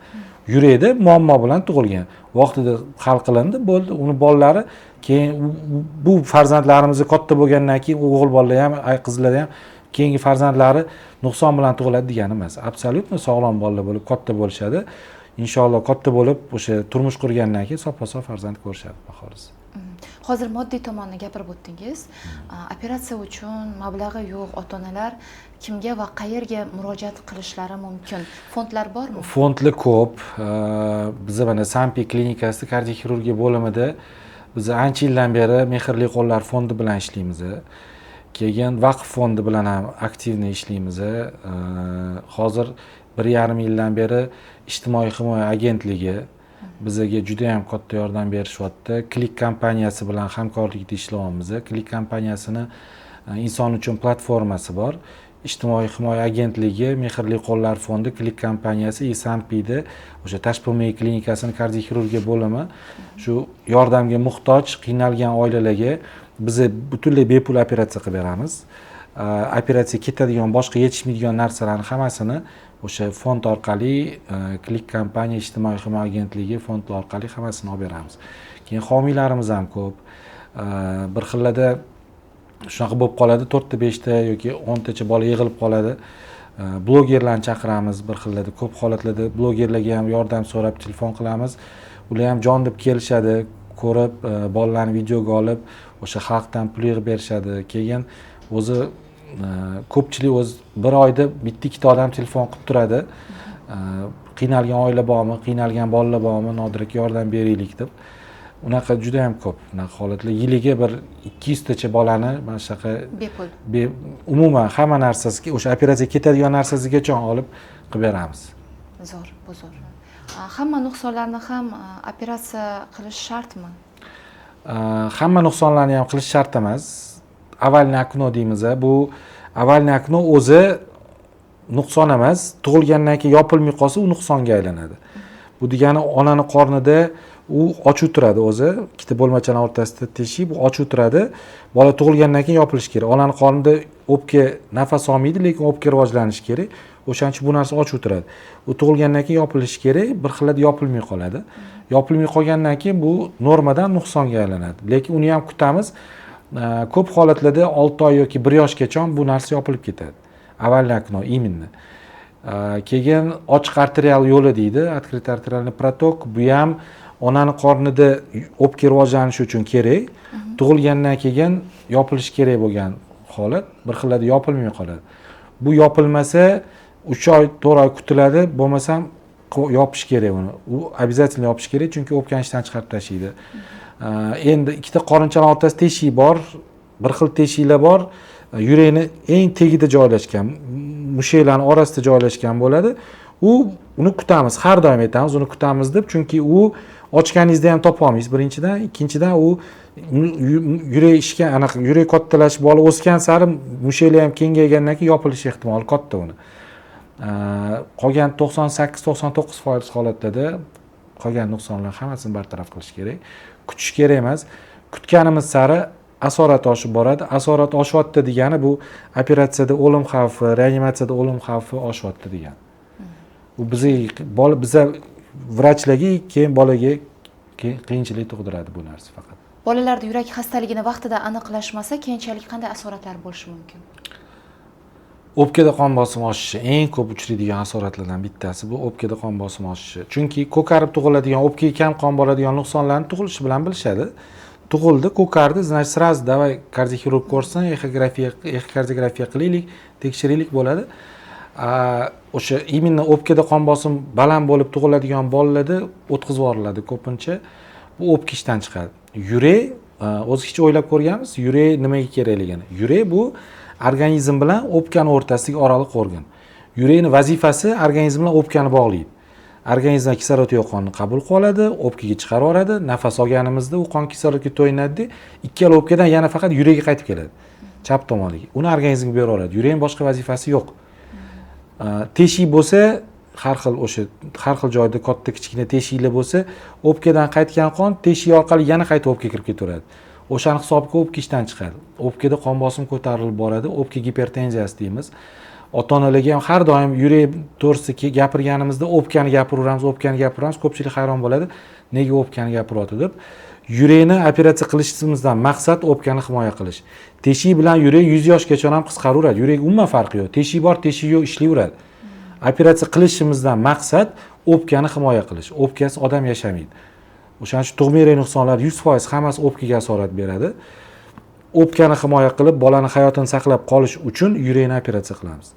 yurakda muammo bilan tug'ilgan, vaqtida hal qilindi, bo'ldi, uni bolalari keyin bu farzandlarimiz katta bo'lgandan keyin o'g'il bolalar ham, qizlar ham keyingi farzandlari nuqson bilan tug'iladi degani emas. Абсолютно sog'lom bolalar bo'lib katta bo'lishadi, inshaalloh. Katta bo'lib, o'sha turmush qurgandan keyin soppa sog' farzand ko'rishadi, xudo xohlasa. Hozir moddiy tomonni gapirib o'tdingiz. Operatsiya uchun mablag'i yo'q ota onalar kimga va qayerga murojaat qilishlari mumkin? Fondlar bormi? Fondlar ko'p. Biza mana Sampi klinikasida kardioxirurgiya bo'limida biz ancha yildan beri Mehrli qo'llar fondi bilan ishlaymiz. Keyin Vaqf fondi bilan ham активный ishlaymiz. Hozir 1,5 yildan beri Ijtimoiy himoya agentligi bizaga juda yam katta yordam berishyapti. Klik kompaniyasi bilan hamkorlikda ishlayapmiz. Klik kompaniyasini inson uchun platformasi bor. Ijtimoiy himoya agentligi, Mehrli qo'llar fondi, Klik kompaniyasi и Sampida o'sha Tashpumi klinikasini kardioxirurgiya bo'limi shu yordamga muhtoj, qiynalgan oilalarga biz butunlay bepul operatsiya qilib beramiz. Operatsiya ketadigan, boshqa yetishmaydigan narsalarni hammasini o'sha fond orqali, Klik kompaniya, Ijtimoiy himoya agentligi, fondlar orqali hammasini olib beramiz. Keyin homiylarimiz ham ko'p. Bir xillarda shunaqa bo'lib qoladi, to'rtta, beshta yoki 10tacha bola yig'ilib qoladi, blogerlarni chaqiramiz. Bir xillarda, ko'p holatlarda blogerlarga ham yordam so'rab telefon qilamiz, ular ham jon deb kelishadi, ko'rib, bolalarni videoga olib, o'sha xalqdan pul yig'ib berishadi. Keyin o'zi ko'pchilik o'zi bir oyda bitta ikkita odam telefon qilib turadi, qiynalgan oila bormi, qiynalgan bolalar bormi, Nodir aka, yordam beraylik deb. Unaqa juda yam ko'p unaqa holatlar. Yiliga bir 200tacha bolani mana shunaqa bepul umuman hamma narsasiga, o'sha operatsiya ketadigan narsasigacha olib qilib beramiz. Zo'r, bu zo'r. Hamma nuqsonlarni ham operatsiya qilish shartmi? Hamma nuqsonlarni ham qilish shart emas. Овальное окно deymiz. Bu овальное окно o'zi nuqson emas, tug'ilgandan keyin yopilmay qolsa, u nuqsonga aylanadi. Bu degani, onani qornida u ochiq turadi o'zi, ikkita bo'lmachani o'rtasida teshik, bu ochiq turadi. Bola tug'ilgandan keyin yopilishi kerak. Onani qornida o'pka nafas olmaydi, lekin o'pka rivojlanishi kerak, o'shaning uchun bu narsa ochiq turadi. U tug'ilgandan keyin yopilishi kerak, bir xillarda yopilmay qoladi. Yopilmay qolgandan keyin bu normadan nuqsonga aylanadi, lekin uni ham kutamiz. Ko'p holatlarda 6 oy yoki bir yoshgacha bu narsa yopilib ketadi, овальное окно именно. Keyin ochiq arterial yo'li deydi, открытый артериальный проток, bu ham onani qornida o'pka rivojlanishi uchun kerak. Tug'ilgandan keyin yopilishi kerak bo'lgan holat bir xillarda yopilmay qoladi. Bu yopilmasa, 3 oy, 4 oy kutiladi, bo'lmasam yopish kerak uni. U обязательно yopish kerak, chunki o'pkani ishdan chiqarib tashlaydi. Endi ikkita qorinchani o'rtasida teshik bor, bir xil teshiklar bor, yurakni eng tagida joylashgan, mushaklarni orasida joylashgan bo'ladi. U uni kutamiz, har doim aytamiz uni kutamiz deb, chunki u ochganingizda ham topolmaysiz birinchidan, ikkinchidan u yurak ishga anaqa, yurak kattalashib, bola o'sgan sari mushaklar ham kengaygandan keyin yopilishi ehtimoli katta uni. Qolgan 98-99% holatlarda qolgan nuqsonlar hammasini bartaraf qilish kerak, kutish kerak emas. Kutganimiz sari asorat oshib boradi. Asorat oshyapti degani, bu operatsiyada o'lim xavfi, reanimatsiyada o'lim xavfi oshyapti degani. U bizga, bola, biza vrachlarga, keyin bolaga qiyinchilik tug'diradi bu narsa faqat. Bolalarda yurak xastaligini vaqtida aniqlashmasa, keyinchalik qanday asoratlar bo'lishi mumkin? O'pkada qon bosimi oshishi eng ko'p uchraydigan asoratlardan bittasi, bu o'pkada qon bosimi oshishi. Chunki ko'karib tug'iladigan, o'pkaga kam qon boradigan nuqsonlarni tug'ilishi bilan bilishadi. Tug'ildi, ko'kardi, значит, сразу давай kardioxirurg ko'rsin, exografiya, exokardiografiya qilaylik, tekshiraylik, bo'ladi. O'sha именно o'pkada qon bosim baland bo'lib tug'iladigan bolalarda o'tkazib yuboriladi ko'pincha. Bu o'pka ishdan chiqadi. Yurak, o'zi hech o'ylab ko'rganmiz, yurak nimaga kerakligini? Yurak bu organizm bilan o'pkani o'rtasidagi oraliq organ. Yurakni vazifasi organizm bilan o'pkani bog'laydi. Organizmdan kislorod yo'q qonni qabul qilib oladi, o'pkaga chiqarib yuboradi. Nafas olganimizda u qon kislorodga to'yinadida, ikkala o'pkadan yana faqat yurakka qaytib keladi, chap tomoniga. Uni organizmga berib yuboradi. Yurakning boshqa vazifasi yo'q. Teshik bo'lsa, har xil, o'sha har xil joyda katta, kichkina teshiklar bo'lsa, o'pkadan qaytgan qon teshik orqali yana qaytib o'pkaga kirib ketaveradi. O'shani hisobiga o'pka ishdan chiqadi, o'pkada qon bosim ko'tarilib boradi, o'pka gipertenziyasi deymiz. Ota onalarga ham har doim yurak to'g'risida gapirganimizda o'pkani gapiraveramiz, o'pkani gapiraveramiz. Ko'pchilik hayron bo'ladi, nega o'pkani gapiryapti deb. Yurakni operatsiya qilishimizdan maqsad o'pkani himoya qilish. Teshik bilan yurak 100 yoshgacha ham qisqaraveradi, yurak umuman farqi yo'q. Teshik bor, teshik yo'q, ishlayveradi. Operatsiya qilishimizdan maqsad o'pkani himoya qilish. O'pkasiz odam yashamaydi. O'shaning uchun tug'ma yurak nuqsonlari 100% hammasi o'pkaga asorat beradi. O'pkani himoya qilib, bolani hayotini saqlab qolish uchun yurakni operatsiya qilamiz.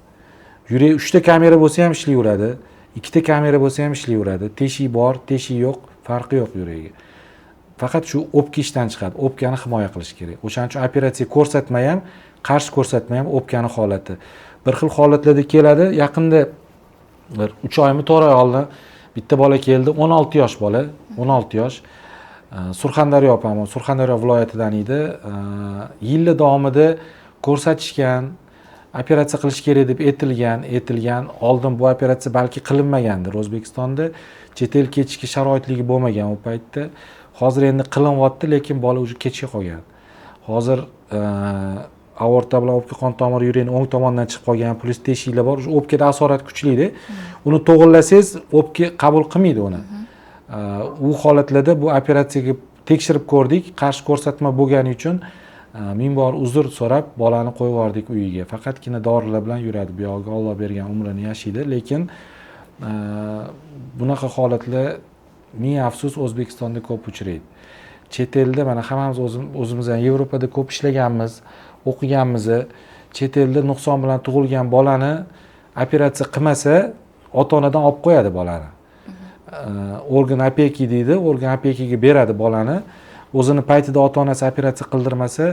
Yurak uchta kamera bo'lsa ham ishlayveradi, ikkita kamera bo'lsa ham ishlayveradi. Teshik bor, teshik yo'q, farqi yo'q yuragiga. Faqat shu o'pka ishdan chiqadi, o'pkani himoya qilish kerak. O'shaning uchun operatsiya ko'rsatma ham, qarshi ko'rsatma ham o'pkani holati bir xil holatlarda keladi. Yaqinda bir 3 oymi, 4 oy oldin bitta bola keldi, 16 yosh bola, 16 yosh. Surxondaryo, opam, Surxondaryo viloyatidan edi. Yillar davomida ko'rsatishgan, operatsiya qilish kerak deb aytilgan. Oldin bu operatsiya balki qilinmagandir O'zbekistonda, chet el ketishga sharoitligi bo'lmagan u paytda. Hozir endi qilinyapti, lekin bola уже kechga qolgan. Hozir aorta bilan o'pka qon tomiri yurakni o'ng tomonidan chiqib qolgan, plyus teshiklar bor, уже o'pkada asorat kuchlida. Uni to'g'irlasangiz, o'pka qabul qilmaydi uni. U holatlarda bu operatsiyaga tekshirib ko'rdik, qarshi ko'rsatma bo'lgani uchun ming bor uzr so'rab, bolani qo'yib yubordik uyiga. Faqatgina dorilar bilan yuradi, bu yog'iga Olloh bergan umrini yashaydi. Lekin bunaqa holatlar, ming afsus, O'zbekistonda ko'p uchraydi. Chet elda, mana hammamiz o'zimiz ham Yevropada ko'p ishlaganmiz, o'qiganmiz. Chet elda nuqson bilan tug'ilgan bolani operatsiya qilmasa, ota onadan olib qo'yadi bolani. Орган опеки deydi, орган опеки ga beradi bolani. O'zini paytida ota onasi operatsiya qildirmasa,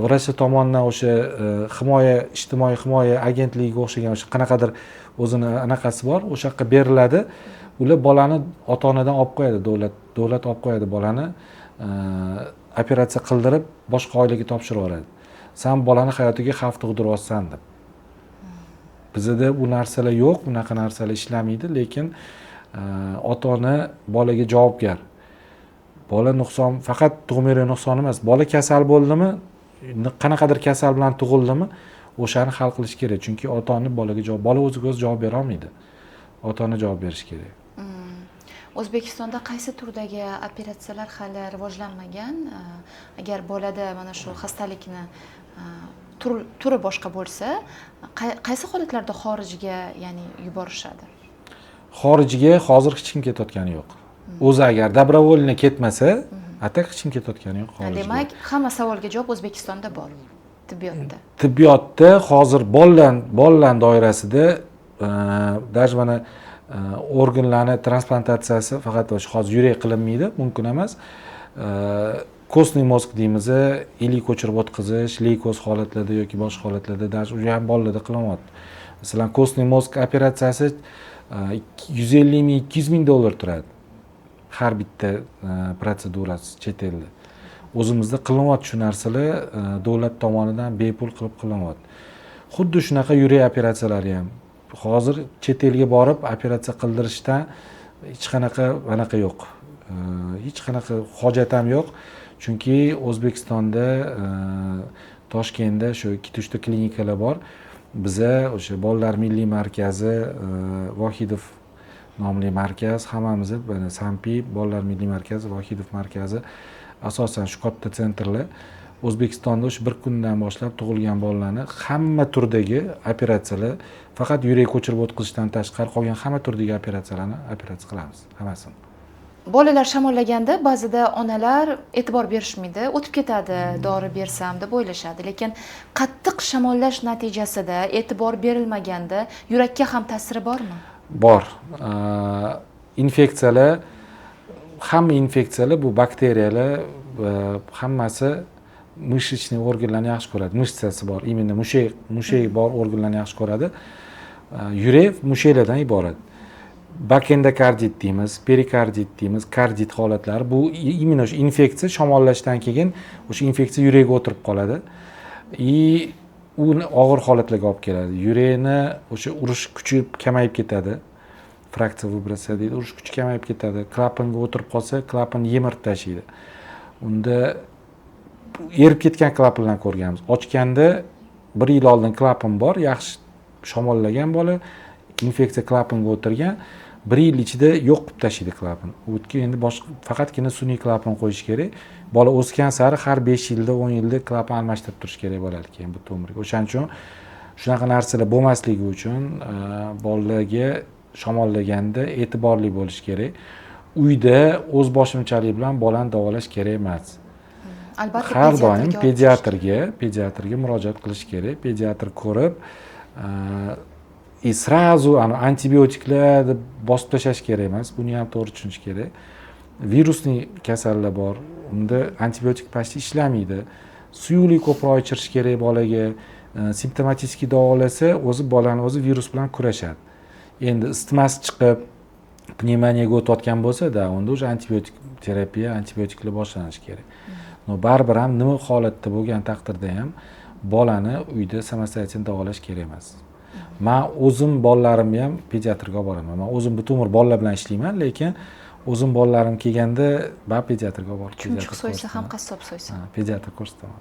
vrachlar tomonidan o'sha himoya, ijtimoiy himoya agentligiga o'xshagan o'sha qanaqadir o'zini anaqasi bor, o'sha yoqqa beriladi. Ular bolani ota onadan olib qo'yadi, davlat olib qo'yadi bolani, operatsiya qildirib, boshqa oilaga topshirib yuboradi, san bolani hayotiga xavf tug'diryapsan deb. Bizada bu narsalar yo'q, bunaqa narsalar ishlamaydi. Lekin ota ona bolaga javobgar. Bola nuqson, faqat tug'ma yurak nuqsoni emas, bola kasal bo'ldimi, qanaqadir kasal bilan tug'ildimi, o'shani hal qilish kerak. Chunki ota ona bolaga javob, bola o'ziga o'zi javob bera olmaydi, ota ona javob berishi kerak. O'zbekistonda qaysi turdagi operatsiyalar hali rivojlanmagan? Agar bolada mana shu xastalikni turi boshqa bo'lsa, qaysi holatlarda xorijga, ya'ni yuborishadi? Xorijga hozir hech kim ketayotgani yo'q o'zi, agar добровольно ketmasa. А так hech kim ketayotgani yo'q xorijga. Demak, hamma savolga javob O'zbekistonda bor tibbiyotda. Tibbiyotda hozir bolalar doirasida даже mana organlarni transplantatsiyasi, faqat o'sha hozir yurak qilinmaydi, mumkin emas. Костный мозг deymiz, ilik ko'chirib o'tkazish leykoz holatlarda yoki boshqa holatlarda, даже u ham bolalarda qilinyapti. Masalan, костный мозг operatsiyasi 150 ming, 200 ming dollar turadi har bitta protsedurasi chet elda. O'zimizda qilinyapti shu narsalar, davlat tomonidan bepul qilib qilinyapti. Xuddi shunaqa yurak operatsiyalari ham hozir chet elga borib operatsiya qildirishdan hech qanaqa anaqa yo'q, hech qanaqa hojat ham yo'q. Chunki O'zbekistonda, Toshkentda shu ikkita, uchta klinikalar bor. Biza o'sha bolalar milliy markazi, Vohidov nomli markaz, hammamiz mana Sampi, bolalar milliy markazi, Vohidov markazi, asosan shu katta центр lar O'zbekistonda o'sha bir kundan boshlab tug'ilgan bolalarni hamma turdagi operatsiyalar, faqat yurak ko'chirib o'tkazishdan tashqari qolgan hamma turdagi operatsiyalarni operatsiya qilamiz, hammasini. Bolalar shamollaganda ba'zida onalar e'tibor berishmaydi, o'tib ketadi, dori bersam deb o'ylashadi. Lekin qattiq shamollash natijasida e'tibor berilmaganda yurakka ham ta'siri bormi? Bor. Infeksiyalar, hamma infeksiyalar, bu bakteriyalar, hammasi мышечный organlarni yaxshi ko'radi. Мышца si bor, именно mushak bor organlarni yaxshi ko'radi. Yurak mushaklardan iborat. Bakendokardit deymiz, perikardit deymiz, kardit holatlari, bu именно o'sha infeksiya, shamollashdan keyin o'sha infeksiya yurakka o'tirib qoladi и u og'ir holatlarga olib keladi. Yurakni o'sha urish kuchi kamayib ketadi, фракция выброса deydi, urish kuchi kamayib ketadi. Klapanga o'tirib qolsa, klapanni yemirib tashlaydi. Unda erib ketgan klapanlarni ko'rganmiz. Ochganda bir yil oldin klapan bor, yaxshi shamollagan bola, infeksiya klapanga o'tirgan, bir yil ichida yo'q qilib tashlaydi klapan. U yerga endi boshqa, faqatgina sun'iy klapan qo'yish kerak. Bola o'sgan sari har 5 yilda, 10 yilda klapan almashtirib turish kerak bo'ladi keyin butun umrga. O'shaning uchun shunaqa narsalar bo'lmasligi uchun bolalarga shamollaganda e'tiborli bo'lish kerak. Uyda o'z boshimchalik bilan bolani davolash kerak emas. Albatta, Har doim pediatrga olib chiqish. Pediatrga murojaat qilish kerak. Pediatr ko'rib и сразу antibiotiklar deb bosib tashlash kerak emas. Buni ham to'g'ri tushunish kerak. Virusli kasallar bor, unda antibiotik почти ishlamaydi. Suyuqlik ko'proq ichirish kerak bolaga. Симптоматический davolasa, o'zi bolani o'zi virus bilan kurashadi. Endi isitmasi chiqib, pnevmoniyaga o'tayotgan bo'lsa-da, unda уже antibiotik terapiya, antibiotiklar boshlanishi kerak. Но baribir ham nima holatda bo'lgan taqdirda ham bolani uyda самостоятельно davolash kerak emas. Man o'zim bolalarimni ham pediatrga olib boraman. Man o'zim butun umr bolalar bilan ishlayman, lekin o'zim bolalarim kelganda baribir pediatrga olib borib, Chumchuq pediatr so'ysa ham ko'rsataman. qassob so'ysin. Ha, pediatr ko'rsataman.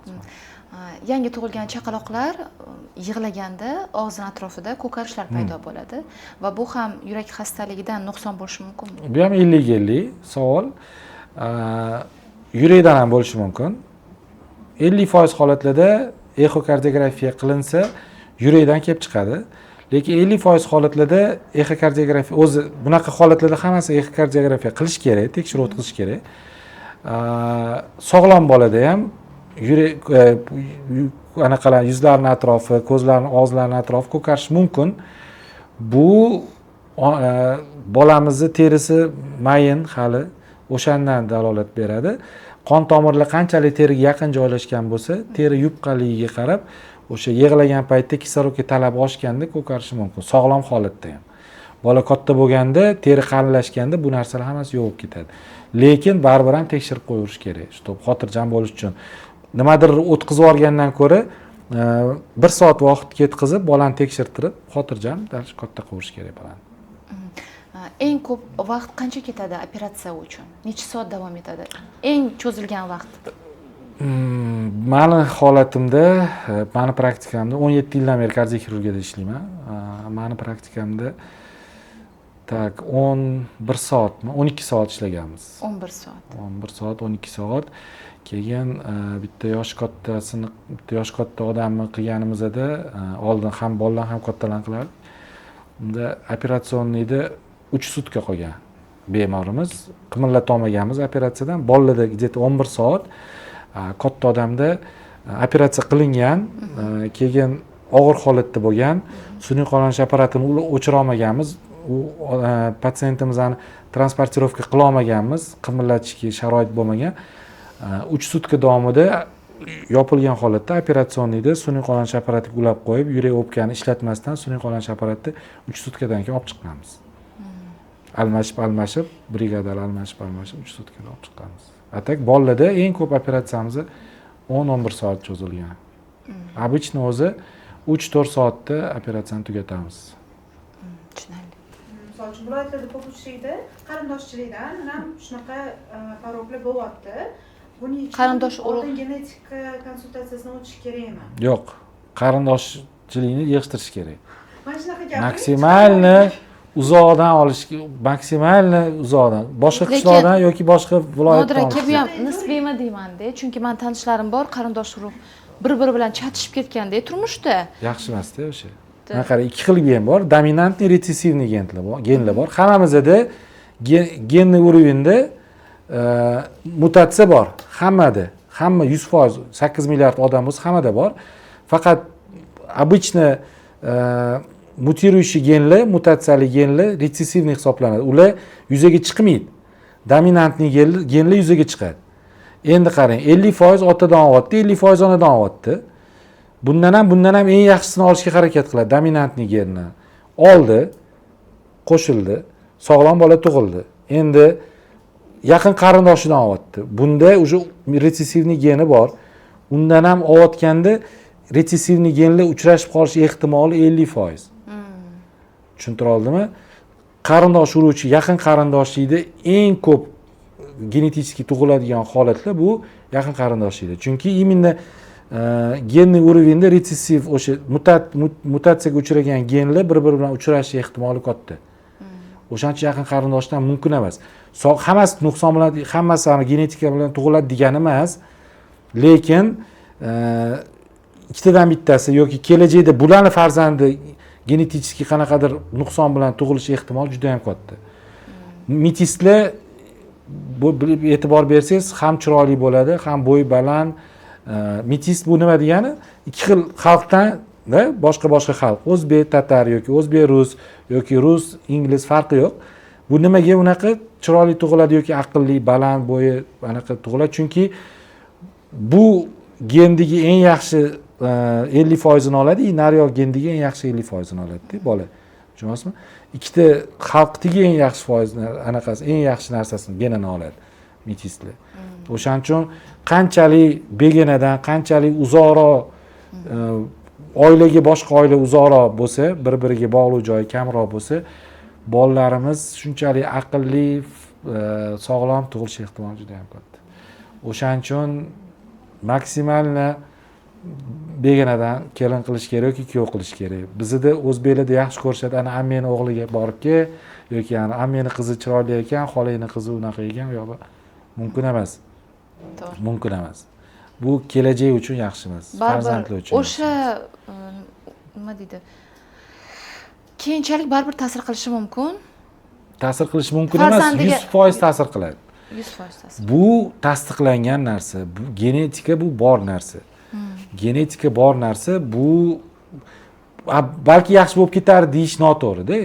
Yangi tug'ilgan chaqaloqlar yig'laganda og'zini atrofida ko'karishlar paydo bo'ladi va bu ham yurak xastaligidan nuqson bo'lishi mumkinmi? Bu ham 50-50 savol. Yurakdan ham bo'lishi mumkin. 50% holatlarda exokardiografiya qilinsa, yurakdan kelib chiqadi. Lekin 50% holatlarda exokardiografiya o'zi, bunaqa holatlarda hammasi exokardiografiya qilish kerak, tekshiruv o'tkazish kerak. Sog'lom bolada ham yurak anaqalar, yuzlarini atrofi, ko'zlarini, og'izlarini atrofi ko'karishi mumkin. Bu bolamizni terisi mayin hali, o'shandan dalolat beradi. Qon tomirlar qanchalik teriga yaqin joylashgan bo'lsa, teri yupqaligiga qarab, o'sha yig'lagan paytda kislorodga talab oshganda ko'karishi mumkin, sog'lom holatda ham. Bola katta bo'lganda, teri qalinlashganda bu narsalar hammasi yo'q bo'lib ketadi. Lekin baribir ham tekshirib qo'yaverish kerak, чтобы xotirjam bo'lish uchun. Nimadir o'tkazib yuborgandan ko'ra bir soat vaqt ketkazib, bolani tekshirtirib, xotirjam дальше katta qilaverish kerak bolani. Eng ko'p vaqt qancha ketadi operatsiya uchun? Necha soat davom etadi? Eng cho'zilgan vaqt? Mani holatimda, mani praktikamda, 17 yildan beri kardioxirurgiyada ishlayman. Mani praktikamda, так, 11 soatmi, 12 soat ishlaganmiz. 11 soat. 11 soat, 12 soat. Keyin bitta yoshi kattasini, bitta yoshi katta odamni qilganimizda, oldin ham bolalar, ham kattalarni qilardik. Unda операционный da 3 sutka qolgan bemorimiz, qimillatolmaganmiz operatsiyadan. Bolalarda где то 11 soat, katta odamda operatsiya qilingan, keyin og'ir holatda bo'lgan, sun'iy qonlanish apparatini o'chira olmaganmiz, u patsientimizni транспортировка qilolmaganmiz, qimillatishga sharoit bo'lmagan. 3 sutka davomida yopilgan holatda операционный da sun'iy qonlanish apparatiga ulab qo'yib, yurak o'pkani ishlatmasdan sun'iy qonlanish apparatida 3 sutkadan keyin olib chiqqanmiz. Almashib almashib, brigadalar almashib almashib 3 sutkada olib chiqqanmiz. А так bolalarda eng ko'p operatsiyamiz 10-11 soat cho'zilgan. Обычно o'zi 3-4 soatda operatsiyani tugatamiz. Tushunarli. Misol uchun, viloyatlarda ko'p uchraydi. Qarindoshchilikdan ham shunaqa порок lar bo'lyapti. Buning uchun Qarindosh urug'- oldin genetika konsultatsiyasidan o'tish kerakmi? Yo'q, qarindoshchilikni yig'ishtirish kerak. Mana shunaqa gaping. Максимально uzoqdan olish, максимально uzoqdan, boshqa Lekin- qishloqdan yoki boshqa viloyatdan Nodira aka, olish bu ham kerak. nisbiymi deymanda, chunki mani tanishlarim bor, qarindosh urug' bir biri bilan chatishib ketganda turmushda. Yaxshi emasda o'sha. Mana qara, ikki xil gen bor: доминантный, рецессивный genlar bor. Hammamizda Генный уровень da mutatsiya bor hammada, hamma 100%, 8 milliard odam bo'lsa, hammada bor. Faqat обычно мутирующий genlar, mutatsiyali genlar рецессивный hisoblanadi, ular yuzaga chiqmaydi. Доминантный genlar yuzaga chiqadi. Endi qarang, 50% otadan olyapti, 50% onadan olyapti. Bundan ham eng yaxshisini olishga harakat qiladi. Доминантный genni oldi, qo'shildi, sog'lom bola tug'ildi. Endi yaqin qarindoshidan olyapti, bunda уже рецессивный geni bor. Undan ham olayotganda рецессивный genlar uchrashib qolish ehtimoli 50%. Tushuntira oldimmi? Qarindosh urug'chi, yaqin qarindoshlikda eng ko'p genetik tug'iladigan holatlar bu yaqin qarindoshlikda, chunki именно генный уровень da retsessiv, o'sha mutatsiyaga uchragan genlar bir biri bilan uchrashish ehtimoli katta. O'shaning uchun yaqin qarindoshdan mumkin emas. Hammasi nuqson bilan, hammasi ani genetika bilan tug'iladi degani emas, lekin ikkitadan bittasi yoki kelajakda bularni farzandi genetik qanaqadir nuqson bilan tug'ilishi ehtimoli juda yam katta. Metislar bu, bilib e'tibor bersangiz, ham chiroyli bo'ladi, ham bo'yi baland. Metis bu nima degani? Ikki xil xalqdan da, boshqa boshqa xalq, o'zbek tatar yoki o'zbek rus yoki rus ingliz, farqi yo'q. Bu nimaga unaqa chiroyli tug'iladi yoki aqlli, baland, bo'yi anaqa tug'iladi? Chunki bu gendagi eng yaxshi 50%ini oladi и naryoq gendagi eng yaxshi 50%ini oladida bola. Tushunyapsizmi? Ikkita xalqdagi eng yaxshi foizni, anaqasi, eng yaxshi narsasini, genini oladi metislar. O'shaning uchun qanchalik begonadan, qanchalik uzoqroq oilaga, boshqa oila uzoqroq bo'lsa, bir biriga bog'liq joyi kamroq bo'lsa, bolalarimiz shunchalik aqlli, sog'lom tug'ilish ehtimoli juda yam katta. O'shaning uchun максимально begonadan kelin qilish kerak yoki kuyov qilish kerak. Bizada, o'zbeklarda yaxshi ko'rishadi: ana ammeni o'g'liga borib kel yoki ana ammeni qizi chiroyli ekan, xolangni qizi unaqa ekan. U yoqda mumkin emas. To'g'ri. Mumkin emas, bu kelajak uchun yaxshi emas, farzandlar Baribir uchun yaxshi o'sha emas. Nima deydi, keyinchalik baribir ta'sir qilishi mumkin. Ta'sir qilishi mumkin emas, 100% ta'sir qiladi. 100% ta'sir. Bu tasdiqlangan narsa. Bu genetika, bu bor narsa. Genetika bor narsa bu. Balki yaxshi bo'lib ketar deyish noto'g'rida.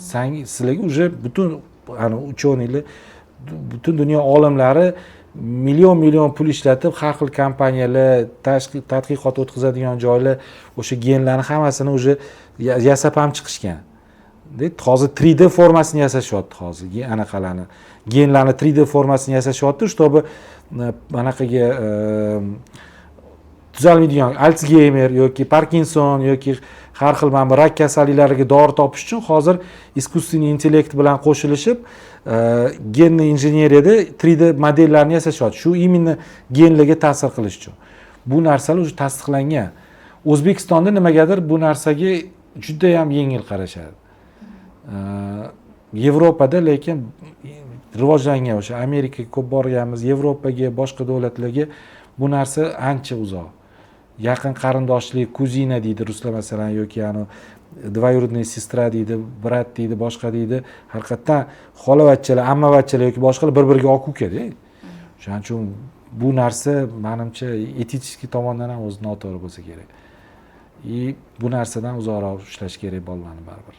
San sizlarga уже butun ani ученый lar, butun dunyo olimlari million million pul ishlatib, har xil kompaniyalar, tashqi tadqiqot o'tkazadigan joylar o'sha genlarni hammasini уже yasab ham chiqishgan. Hozir 3D formasini yasashyapti, hozir anaqalarni, genlarni 3D formasini yasashyapti, чтобы anaqaga tuzalmaydigan Alsgeymer yoki Parkinson yoki har xil mana bu rak kasalliklariga dori topish uchun hozir искусственный intellekt bilan qo'shilishib, genniy injeneriyada 3D modellarni yasashyapti, shu именно genlarga ta'sir qilish uchun. Bu narsalar уже tasdiqlangan. O'zbekistonda nimagadir bu narsaga judayam yengil qarashadi. Yevropada lekin, rivojlangan o'sha Amerikaga ko'p borganmiz, Yevropaga, boshqa davlatlarga bu narsa ancha uzoq. Yaqin qarindoshlik, кузина deydi ruslar masalan, yoki anavi двоюродная сестра deydi, брат deydi, boshqa deydi, haqiqatdan xolavachchalar, ammavachchalar yoki boshqalar bir biriga aka ukada. O'shaning uchun bu narsa, manimcha, этический tomondan ham o'zi noto'g'ri bo'lsa kerak и bu narsadan uzoqroq ushlash kerak bolalarni baribir.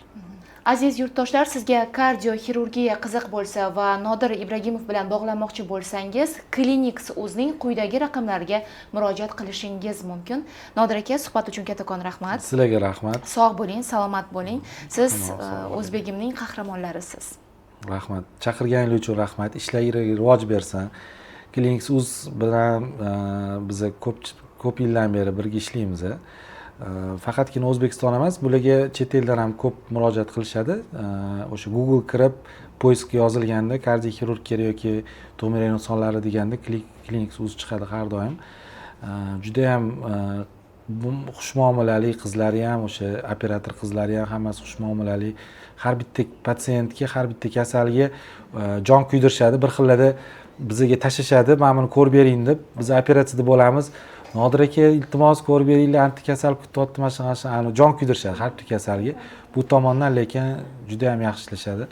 Aziz yurtdoshlar, sizga kardioxirurgiya qiziq bo'lsa va Nodir Ibragimov bilan bog'lanmoqchi bo'lsangiz, Clinics o'zining quyidagi raqamlarga murojaat qilishingiz mumkin. Nodir aka, suhbat uchun kattakon rahmat. Sizlarga rahmat. Sog' bo'ling, salomat bo'ling. Siz Sog' bo'ling. o'zbegimning qahramonlarisiz. Rahmat, chaqirganingiz uchun rahmat. Ishlaringizga rivoj bersin. Clinics uz bilan biza ko'p ko'p yildan beri birga ishlaymiz. Faqatgina O'zbekiston emas, bularga chet eldan ham ko'p murojaat qilishadi. O'sha Google kirib, поиск yozilganda, kardioxirurg kerak yoki tug'ma nuqsonlari deganda Clinics uz chiqadi har doim. Judayam xushmuomalali qizlari ham, o'sha operator qizlari ham, hammasi xushmuomalali. Har bitta patsientga, har bitta kasalga jon kuydirishadi. Bir xillarda bizga tashlashadi, mana buni ko'rib bering deb. Biz operatsiyada bo'lamiz, Nodir aka, iltimos, ko'rib beringlar, anti kasal kutyapti, mana shunaqa, mana shunaqa, jon kuydirishadi har bitta kasalga bu tomondan, lekin juda yam yaxshi ishlashadi.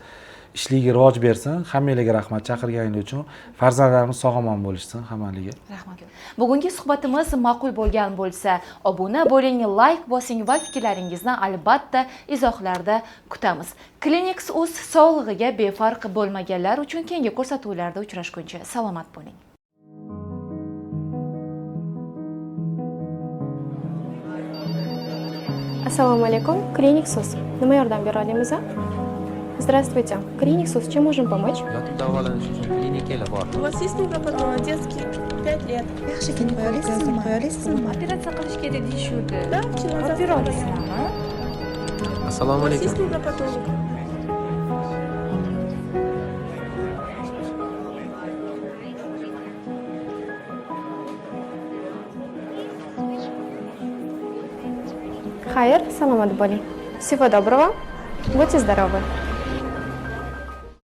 Ishligi rivoj bersin. Hammanglarga rahmat chaqirganingiz uchun. Farzandlarimiz sog' omon bo'lishsin hammaliga. Rahmat. Bugungi suhbatimiz ma'qul bo'lgan bo'lsa, obuna bo'ling, layk bosing va fikrlaringizni albatta izohlarda kutamiz. Clinics Uz sog'lig'iga befarq bo'lmaganlar uchun keyingi ko'rsatuvlarda uchrashguncha salomat bo'ling. Assalomu alaykum, Klinik Sus. Nima yordam bera olamiz? Здравствуйте, Клиник Сус, чем можем помочь? Yotib davolanish uchun klinikalar bormi? У вас есть невропатолог детский 5 лет? Yaxshigina qo'ya olasizmi? Qo'ya olasizmi? Operatsiya qilish kerak deyishuvdi. Да, вчера Olib завтра. bera olasizlarmi? Assalomu У вас alaykum. есть невропатолог? Xayr, salomat bo'ling. Всего доброго. Будьте здоровы.